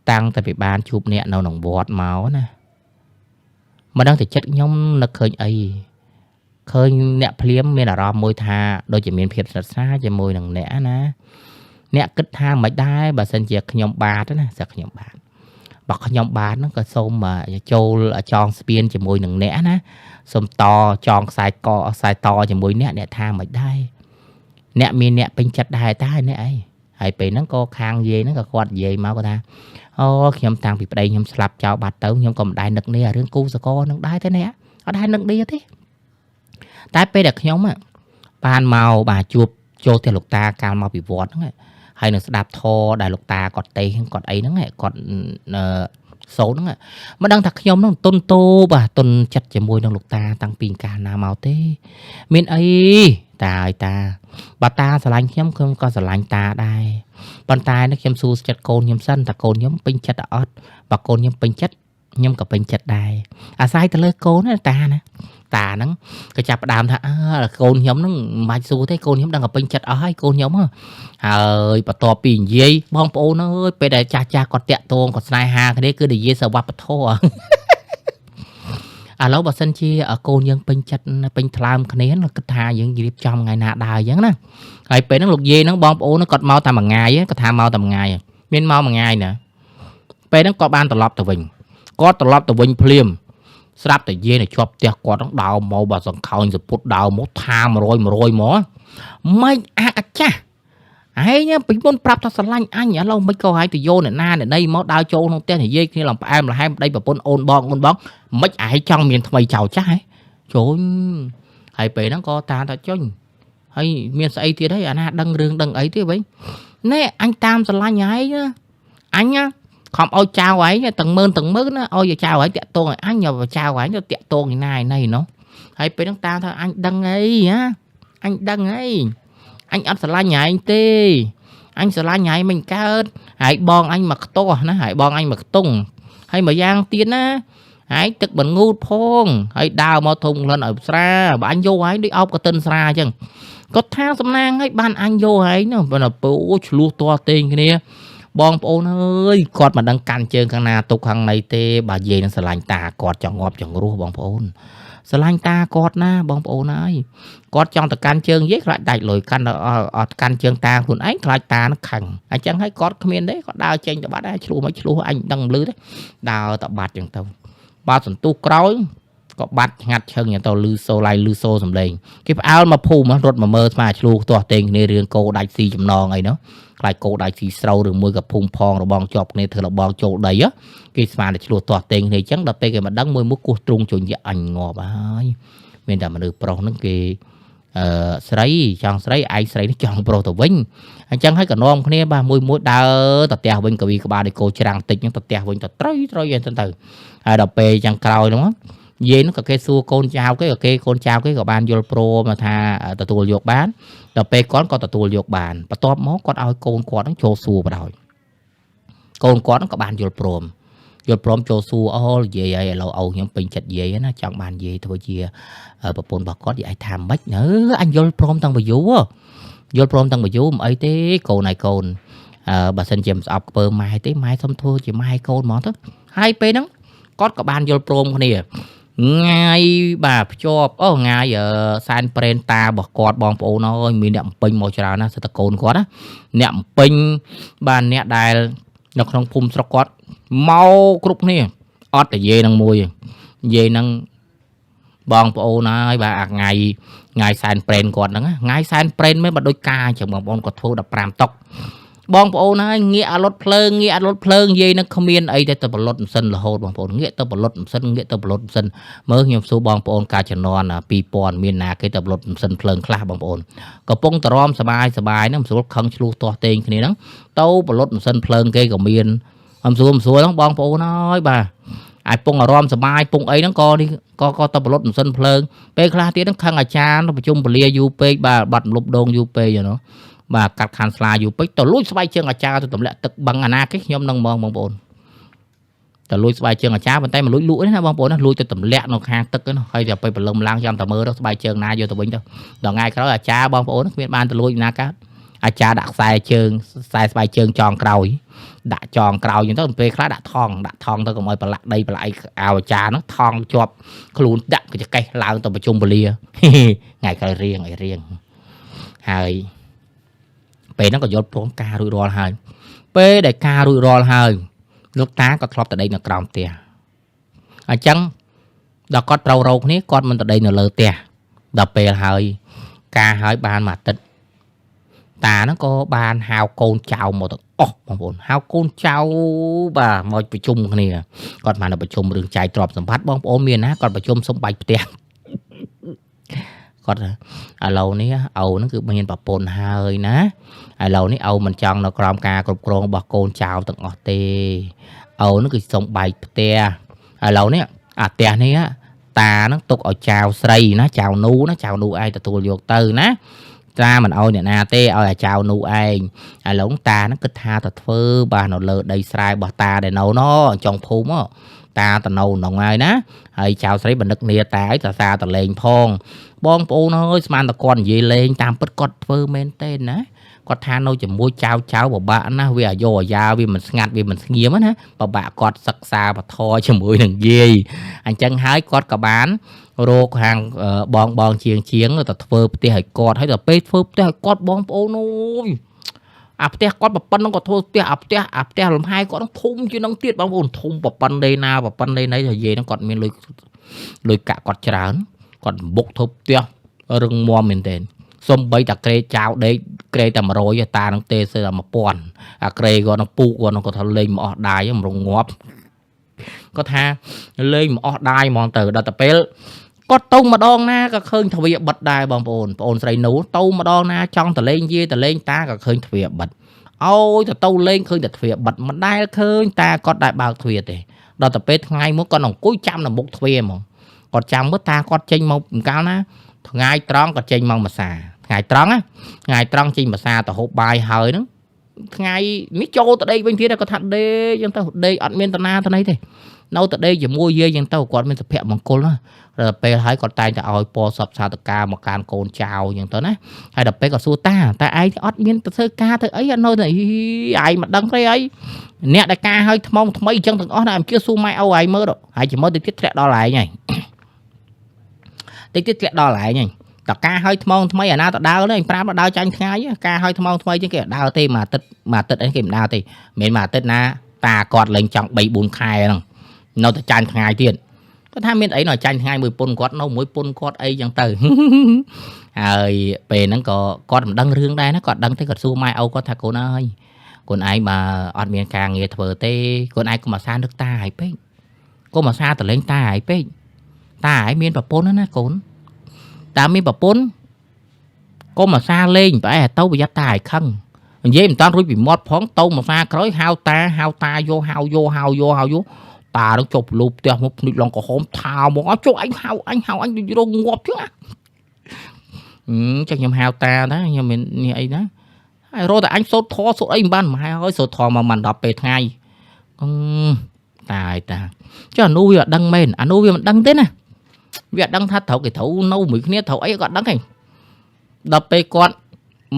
តាំងតែពីបានជួបអ្នកនៅក្នុងវត្តមកណាមិនដឹងតែចិត្តខ្ញុំនឹកឃើញអីឃើញអ្នកភ្លាមមានអារម្មណ៍មួយថាដូចជាមានភាពស្និទ្ធស្នាលជាមួយនឹងអ្នកណា អ្នកគិតថាមិនដែរបើសិនជាខ្ញុំបាទណាសិខ្ញុំបាទបើខ្ញុំបាទហ្នឹងក៏សូមចូលចងស្ពានជាមួយនឹងអ្នកណាសូមតចងខ្សែកខ្សែតជាមួយអ្នកអ្នកថាមិនដែរអ្នកមានអ្នកពេញចិត្តដែរតើអ្នកអីហើយពេលហ្នឹងក៏ខាងយាយហ្នឹងក៏គាត់និយាយមកគាត់ថាអូខ្ញុំតាំងពីប្តីខ្ញុំស្លាប់ចោលបាត់ទៅខ្ញុំក៏មិនដែរនឹកនេះរឿងគូសកលហ្នឹងដែរទេអ្នកអត់ដែរនឹកនេះទេតែពេលដែលខ្ញុំបានមកបាទជួបចូលផ្ទះលោកតាកាលមកពីវត្តហ្នឹងហើយនឹងស្ដាប់ធម៌ដែលលោកតាគាត់ទេគាត់អីហ្នឹងគាត់សូនហ្នឹងមិនដឹងថាខ្ញុំហ្នឹងទុនតោបាទទុនចិត្តជាមួយនឹងលោកតាតាំងពីកាលណាមកទេមានអីតាឲ្យតាបើតាស្រឡាញ់ខ្ញុំខ្ញុំក៏ស្រឡាញ់តាដែរប៉ុន្តែនេះខ្ញុំសួរចិត្តកូនខ្ញុំសិនតើកូនខ្ញុំពេញចិត្តអត់បើកូនខ្ញុំពេញចិត្តខ្ញុំក៏ពេញចិត្តដែរអាស្រ័យទៅលើកូនណាតាណាតាហ្នឹងក៏ចាប់ផ្ដើមថាអើកូនខ្ញុំហ្នឹងមិនបាច់សួរទេកូនខ្ញុំដឹងតែពេញចិត្តអស់ហើយកូនខ្ញុំហើយបន្ទាប់ពីនិយាយបងប្អូនអើយពេលដែលចាស់ចាស់គាត់តាក់ទងគាត់ស្នេហាគ្នាគឺនិយាយសវប្បធម៌ឥឡូវបើសិនជាកូនយើងពេញចិត្តពេញថ្លើមគ្នាគិតថាយើងរៀបចំថ្ងៃណាដើរអញ្ចឹងណាហើយពេលហ្នឹងលោកយាយហ្នឹងបងប្អូនគាត់មកតែមួយថ្ងៃគាត់ថាមកតែមួយថ្ងៃមានមកមួយថ្ងៃណាពេលហ្នឹងគាត់បានត្រឡប់ទៅវិញគាត់ត្រឡប់ទៅវិញភ្លាមស្រាប់តែយាយនៅជាប់ផ្ទះគាត់ហ្នឹងដើរមកបើសង្ខោញសពុតដើរមកថា100 100មកមិនអាកាចាស់ឯងពីមុនប្រាប់ថាស្រឡាញ់អញឥឡូវមិនក៏ឲ្យទៅយកអ្នកណាអ្នកណីមកដើរចូលក្នុងផ្ទះនិយាយគ្នាឡើងផ្អែមល្ហែមប្តីប្រពន្ធអូនបងអូនបងមិនឯងចង់មានថ្មីចោលចាស់ហ៎ចូលហើយពេលហ្នឹងក៏តាថាចុញហើយមានស្អីទៀតហើយអាណាដឹងរឿងដឹងអីទៀតវិញណែអញតាមស្រឡាញ់ឯងអញខំឲ្យចៅឯងទាំងម៉ឺនទាំងម៉ឺនណាឲ្យចៅឯងតាក់ទងឲ្យអញចៅឯងទៅតាក់ទងឯណាឯណីណោះហើយពេលហ្នឹងតាថាអញដឹងអីហ៎អញដឹងអីអញអត់ស្រឡាញ់ឯងទេអញស្រឡាញ់ឯងមិនកើតហើយបងអញមកខ្ទាស់ណាហើយបងអញមកខ្ទង់ហើយមួយយ៉ាងទៀតណាហើយទឹកមិនងូតផងហើយដើរមកធំក្លិនឲ្យស្រាបើអញយកឯងដូចអោបកតិនស្រាអញ្ចឹងគាត់ថាសំណាងឲ្យបានអញយកឯងនោះប៉ុន្តែពូឆ្លោះទាល់ទេងគ្នាបងប្អូនអើយគាត់មិនដឹងកាន់ជើងខាងណាទុកខាងណីទេបើយាយនឹងស្រឡាញ់តាគាត់ចង់ងាប់ចង់រស់បងប្អូនស្រឡាញ់តាគាត់ណាបងប្អូនអើយគាត់ចង់ទៅកាន់ជើងយាយខ្លាចដាច់លុយកាន់អត់កាន់ជើងតាខ្លួនឯងខ្លាចតានឹងខឹងអញ្ចឹងហើយគាត់គ្មានទេគាត់ដើរចេញទៅបាត់ដែរឆ្លោះមកឆ្លោះអញដឹងលឺទេដើរទៅបាត់អញ្ចឹងទៅបាទសន្ទុះក្រោយក៏បាត់ងាត់ឈឹងទៅលឺសូឡៃលឺសូសំឡេងគេផ្អើលមកភូមិរត់មកមើលស្មាឆ្លោះទាស់ទេងគ្នារឿងគោដាច់ស៊ីចំណងអីនោះខ្លាចគោដាច់ស៊ីស្រូវឬមួយក៏ភូមិផងរបងជាប់គ្នាធ្វើរបងចូលដីគេស្មានតែឆ្លោះទាស់ទេងគ្នាអញ្ចឹងដល់ពេលគេមកដឹងមួយមុខគោះទ្រូងជញ្ញអញងាប់ហើយមានតែមនុស្សប្រុសហ្នឹងគេស្រីចង់ស្រីឯងស្រីនេះចង់ប្រុសទៅវិញអញ្ចឹងហើយក៏នាំគ្នាបាទមួយមួយដើរទៅផ្ទះវិញកវីក្បាលដូចគោច្រាំងតិចហ្នឹងទៅផ្ទះវិញទៅត្រីត្រីអីទៅទៅហើយដល់ពេលចឹងក្រោយហ្នឹងយាយនោះក៏គេសួរកូនចៅគេក៏គេកូនចៅគេក៏បានយល់ព្រមថាទទួលយកបានដល់ពេលគាត់ក៏ទទួលយកបានបន្ទាប់មកគាត់ឲ្យកូនគាត់នឹងចូលសួរបណ្ដោយកូនគាត់នឹងក៏បានយល់ព្រមចូលសួរអូយាយហើយឥឡូវអូខ្ញុំពេញចិត្តយាយណាចង់បានយាយធ្វើជាប្រពន្ធរបស់គាត់យាយថាម៉េចអឺអញយល់ព្រមតាំងពីយូរយល់ព្រមតាំងពីយូរមិនអីទេកូនហើយកូនបើសិនជាមិនស្អប់ខ្ពើមម៉ែទេម៉ែសុំធ្វើជាម៉ែកូនហ្មងទៅហើយពេលហ្នឹងគាត់ក៏បានយល់ព្រមគ្នាថ្ងៃបាទភ្ជាប់អូថ្ងៃសែនព្រេនតារបស់គាត់បងប្អូនអើយមានអ្នកពេញមកច្រើនណាស់សិតតកូនគាត់ណាអ្នកពេញបាទអ្នកដែលនៅក្នុងភូមិស្រុកគាត់មកគ្រប់គ្នាអត់តែយាយនឹងមួយយាយនឹងបងប្អូនហើយបាទអាថ្ងៃថ្ងៃសែនព្រេនគាត់ហ្នឹងថ្ងៃសែនព្រេនមិនបើដូចការអញ្ចឹងបងប្អូនគាត់ធ្វើ15តុកបងប្អូនហើយងាកអាលុតភ្លើងងាកអាលុតភ្លើងយាយនឹងគ្មានអីទេទៅបលុតម៉ាស៊ីនរហូតបងប្អូនងាកទៅបលុតម៉ាស៊ីនងាកទៅបលុតម៉ាស៊ីនមើលខ្ញុំសួរបងប្អូនកាលជំនាន់2000មានណាគេទៅបលុតម៉ាស៊ីនភ្លើងខ្លះបងប្អូនកំពុងតរំសបាយសបាយហ្នឹងមិនស្រួលខឹងឆ្លោះទាស់ទែងគ្នាហ្នឹងទៅបលុតម៉ាស៊ីនភ្លើងគេក៏មានមិនស្រួលមិនស្រួលហ្នឹងបងប្អូនហើយបាទអាយពងអារម្មណ៍សបាយពងអីហ្នឹងក៏នេះក៏ទៅបលុតម៉ាស៊ីនភ្លើងពេលខ្លះទៀតហ្នឹងខឹងអាចារ្យប្រជុំពលាយូរពេកបាទបាត់លុបដងយូរពេកហ្នឹងបាទកាត់ខានស្លាយូរពេកទៅលួចស្បែកជើងអាចារ្យទៅទម្លាក់ទឹកបឹងអាណាគេខ្ញុំនឹងហ្មងបងប្អូនទៅលួចស្បែកជើងអាចារ្យប៉ុន្តែមិនលួចលក់ទេណាបងប្អូនណាលួចទៅទម្លាក់នៅខាងទឹកហ្នឹងហើយទៅពេលព្រលឹមឡើងចាំតែមើលទៅស្បែកជើងណាយកទៅវិញទៅដល់ថ្ងៃក្រោយអាចារ្យបងប្អូនគ្មានបានទៅលួចណាកើតអាចារ្យដាក់ខ្សែជើងខ្សែស្បែកជើងចងក្រោយដាក់ចងក្រោយអញ្ចឹងទៅពេលខ្លះដាក់ថងទៅកុំឲ្យប្រឡាក់ដីប្រឡាក់អីអាអាចារ្យហ្នឹងថងជាប់ខ្លួនដាក់កញ្កេះឡើងទៅប្រជុំពលាថ្ងៃក្រោយរៀងឲ្យរៀងហើយ ពេលហ្នឹងក៏យល់ព្រមការរួចរាល់ហើយពេលដែលការរួចរាល់ហើយលោកតាក៏ធ្លាប់ទៅដេកនៅក្រោមផ្ទះអញ្ចឹងដល់គាត់ត្រូវរោគនេះគាត់មិនទៅដេកនៅលើផ្ទះដល់ពេលហើយការហើយបានមួយអាទិត្យតាហ្នឹងក៏បានហៅកូនចៅមកទាំងអស់បងប្អូនហៅកូនចៅបាទមកប្រជុំគ្នាគាត់បានទៅប្រជុំរឿងចែកទ្រព្យសម្បត្តិបងប្អូនមានណាគាត់ប្រជុំសុំបាច់ផ្ទះគាត់ឥឡូវនេះឪហ្នឹងគឺមានប្រពន្ធហើយណាឥឡូវនេះឪមិនចង់នៅក្រោមការគ្រប់គ្រងរបស់កូនចៅទាំងអស់ទេឪហ្នឹងគឺសុំបែកផ្ទះឥឡូវនេះអាផ្ទះនេះតាហ្នឹងទុកឲ្យចៅស្រីណាចៅនូណាចៅនូឯងទទួលយកទៅណាតាមិនអោយអ្នកណាទេឲ្យអាចៅនោះឯងឥឡូវតាហ្នឹងគិតថាទៅធ្វើបាទនៅលើដីស្រែរបស់តាដែលនៅណចុងភូមិតាទៅនៅក្នុងហើយណាហើយចៅស្រីបណ្ឌិតនាតាឲ្យតាសាតលេងផងបងប្អូនអើយស្មានតែគាត់និយាយលេងតាមពិតគាត់ធ្វើមែនទេណាគាត់ថានៅជាមួយចៅចៅពិបាកណាស់វាអាយោអាយ៉ាវាមិនស្ងាត់វាមិនស្ងៀមណាពិបាកគាត់សិក្សាពធជាមួយនឹងយាយអញ្ចឹងហើយគាត់ក៏បានរោគខាងបងបងជាងជាងទៅធ្វើផ្ទះឲ្យគាត់ហើយដល់ពេលធ្វើផ្ទះឲ្យគាត់បងប្អូនអូយអាផ្ទះគាត់ប្រប៉ុណ្ណឹងក៏ធ្វើផ្ទះអាផ្ទះអាផ្ទះលំហែគាត់នឹងធំជាងនឹងទៀតបងប្អូនធំប្រប៉ុណ្ណេណាប្រប៉ុណ្ណេណីនិយាយហ្នឹងគាត់មានលុយលុយកាក់គាត់ច្រើនគាត់បុកធ្វើផ្ទះរឹងមាំមែនទែនសំបីតាក្រេចៅដេកក្រេតែ100តានឹងទេសើតែ1000អាក្រេគាត់នឹងពូកគាត់នឹងគាត់ថាលេងមកអស់ដាយមរងងាប់គាត់ថាលេងមកអស់ដាយហ្មងទៅដល់តែពេលគាត់ទៅម្ដងណាក៏ឃើញទ្វារបិទដែរបងប្អូនបងអូនស្រីនោះទៅម្ដងណាចង់តលេងយាយតលេងតាក៏ឃើញទ្វារបិទអូយទៅទៅលេងឃើញតែទ្វារបិទមិនដែលឃើញតាគាត់ដែលបើកទ្វារទេដល់តែពេលថ្ងៃមកគាត់អង្គុយចាំនៅមុខទ្វារហ្មងគាត់ចាំមើលតាគាត់ចេញមកកាលណាថ្ងៃត្រង់គាត់ចេញមកមួយសាថ្ងៃត្រង់ណាថ្ងៃត្រង់ចេញមួយសាទៅហូបបាយហើយហ្នឹងថ្ងៃនេះចូលទៅដេកវិញទៀតគាត់ថាដេកចឹងទៅដេកអត់មានតាណាតាណីទេនៅទៅដេកជាមួយយាយចឹងទៅគាត់មានសុភមង្គលណាដល់ពេលហើយគាត់តែងតែឲ្យពរសពសាធការមកកានកូនចៅចឹងទៅណាហើយដល់ពេលគាត់សួរតាតែឯងអត់មានទៅធ្វើការធ្វើអីអត់នៅតែឯងមិនដឹងទេអីអ្នកដែលការឲ្យថ្មថ្មីចឹងទាំងអស់ណាអមជឿសួរម៉ែអូឯងមើលហើយជាមួយទៅទៀតធ្លាក់ដល់ឯងហើយតិចទៀតធ្លាក់ដល់ឯងហើយតការឲ្យថ្មថ្មីអាណាទៅដើរនេះប្រាប់ដើរចាញ់ថ្ងៃការឲ្យថ្មថ្មីជាងគេដើរទេមួយអាទិត្យមួយអាទិត្យអីគេមិនដើរទេមិនមែនមួយអាទិត្យណាតាគាត់លេងចង់3 4ខែហ្នឹងនៅតែចាញ់ថ្ងៃទៀតគាត់ថាមានអីនៅចាញ់ថ្ងៃមួយពុនគាត់នៅមួយពុនគាត់អីចឹងទៅហើយពេលហ្នឹងក៏គាត់មិនដឹងរឿងដែរណាគាត់ដឹងទេគាត់សួរម៉ែឪគាត់ថាកូនអើយកូនឯងបើអត់មានការងារធ្វើទេកូនឯងកុំអាសានឹកតាឲ្យពេកកុំអាសាតលេងតាឲ្យពេកតាឯងមានប្រពន្ធណាកូនតាមានប្រពន្ធកុំអាសាលេងប្រអែទៅប្រយ័ត្នតាឲ្យខឹងនិយាយមិនតាន់រួចពីមាត់ផងទៅមួយសាក្រោយហៅតាហៅតាយកហៅយកហៅយកហៅយកតានឹងចុះលូបផ្ទះមកភ្នែកឡងក្រហមថាមកអត់ចុះអញហៅអញហៅអញដូចរងងាប់ចឹងណាចឹងខ្ញុំហៅតាណាខ្ញុំមាននេះអីណាហើយរត់តែអញសូត្រធေါ်សូត្រអីមិនបានមិនហើយសូត្រធေါ်មកមិន10ពេលថ្ងៃតាយតាចុះអានោះវាអត់ដឹងមែនអានោះវាមិនដឹងទេណាវាអត់ដឹងថាត្រូវគេត្រូវនៅមួយគ្នាត្រូវអីក៏អត់ដឹងទេដល់ពេលគាត់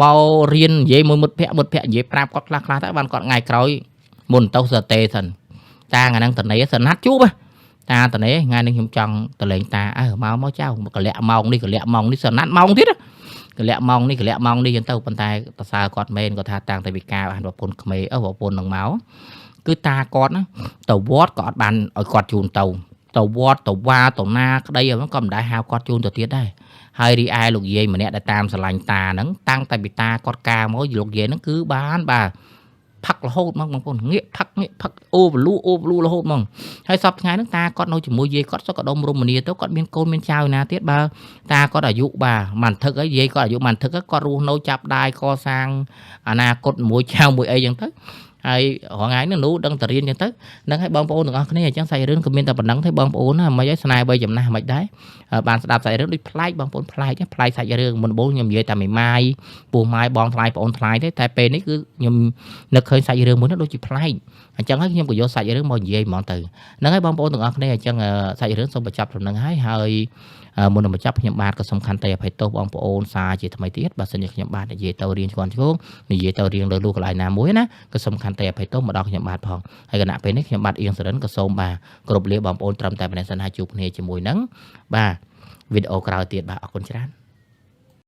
មករៀននិយាយមួយមិត្តភក្តិមិត្តភក្តិនិយាយប្រាប់គាត់ខ្លះខ្លះទៅបានគាត់ថ្ងៃក្រោយមុនទៅសតេសិនតាថ្ងៃហ្នឹងតនេសណាត់ជួបតាតនេថ្ងៃនេះខ្ញុំចង់តលេងតាអើមកមកចៅកលៈម៉ោងនេះកលៈម៉ោងនេះសណាត់ម៉ោងទៀតកលៈម៉ោងនេះកលៈម៉ោងនេះចឹងទៅប៉ុន្តែតសើគាត់មែនគាត់ថាតាំងតែពីការបានប្រពន្ធក្មេអើប្រពន្ធនឹងមកគឺតាគាត់ណាទៅវត្តក៏អត់បានឲ្យគាត់ជូនទៅទៅវត្តទៅវាទៅណាក្តីហ្នឹងក៏មិនដែលហៅគាត់ជូនទៅទៀតដែរហើយរីឯលោកយាយម្នាក់ដែលតាមស្រឡាញ់តាហ្នឹងតាំងតែពីតាគាត់ការមកលោកយាយហ្នឹងគឺបានបាទផឹករហូតមកបងប្អូនងាកផឹកងាកផឹកអូបលូអូបលូរហូតមកហើយសប្តាហ៍ថ្ងៃហ្នឹងតាគាត់នៅជាមួយយាយគាត់សុខដុមរមនាទៅគាត់មានកូនមានចៅណាទៀតបើតាគាត់អាយុបាទមិនថឹកអីយាយគាត់អាយុមិនថឹកគាត់រស់នៅចាប់ដាយកសាងអនាគតមួយចៅមួយអីចឹងទៅហើយរងថ្ងៃហ្នឹងនោះដឹងតែរៀនចឹងទៅហ្នឹងហើយបងប្អូនទាំងអស់គ្នាអញ្ចឹងសាច់រឿងក៏មានតែប៉ុណ្្នឹងទេបងប្អូនណាមិនអីស្នេហ៍បីចំណាស់មិនដែរបានស្ដាប់សាច់រឿងដូចប្លែកបងប្អូនប្លែកប្លែកសាច់រឿងមុនបងខ្ញុំនិយាយតែមីម៉ាយពោះម៉ាយបងថ្លៃបងអូនថ្លៃទេតែពេលនេះគឺខ្ញុំនឹកឃើញសាច់រឿងមួយនោះដូចជាប្លែកអញ្ចឹងហើយខ្ញុំក៏យកសាច់រឿងមកនិយាយហ្មងទៅហ្នឹងហើយបងប្អូនទាំងអស់គ្នាអញ្ចឹងសាច់រឿងសូមបញ្ចប់ត្រឹមហ្នឹងហើយហើយមុននឹងបញ្ចប់ខ្ញុំបាទក៏សូមខន្តីអភ័យទោសបងប្អូនសារជាថ្មីទៀតបើសិនជាខ្ញុំបាទនិយាយទៅរៀងឆ្កន់ឆ្គងនិយាយទៅរៀងលើលូកន្លែងណាមួយណាក៏សូមខន្តីអភ័យទោសមកដល់ខ្ញុំបាទផងហើយគណៈពេលនេះខ្ញុំបាទអៀងសរិនក៏សូមបាទគ្រប់លាបងប្អូនត្រឹមតែប៉ុណ្ណេះសិនហើយជួបគ្នាជាមួយនឹងបាទវីដេអូក្រោយទៀតបាទអរគុណច្រើន។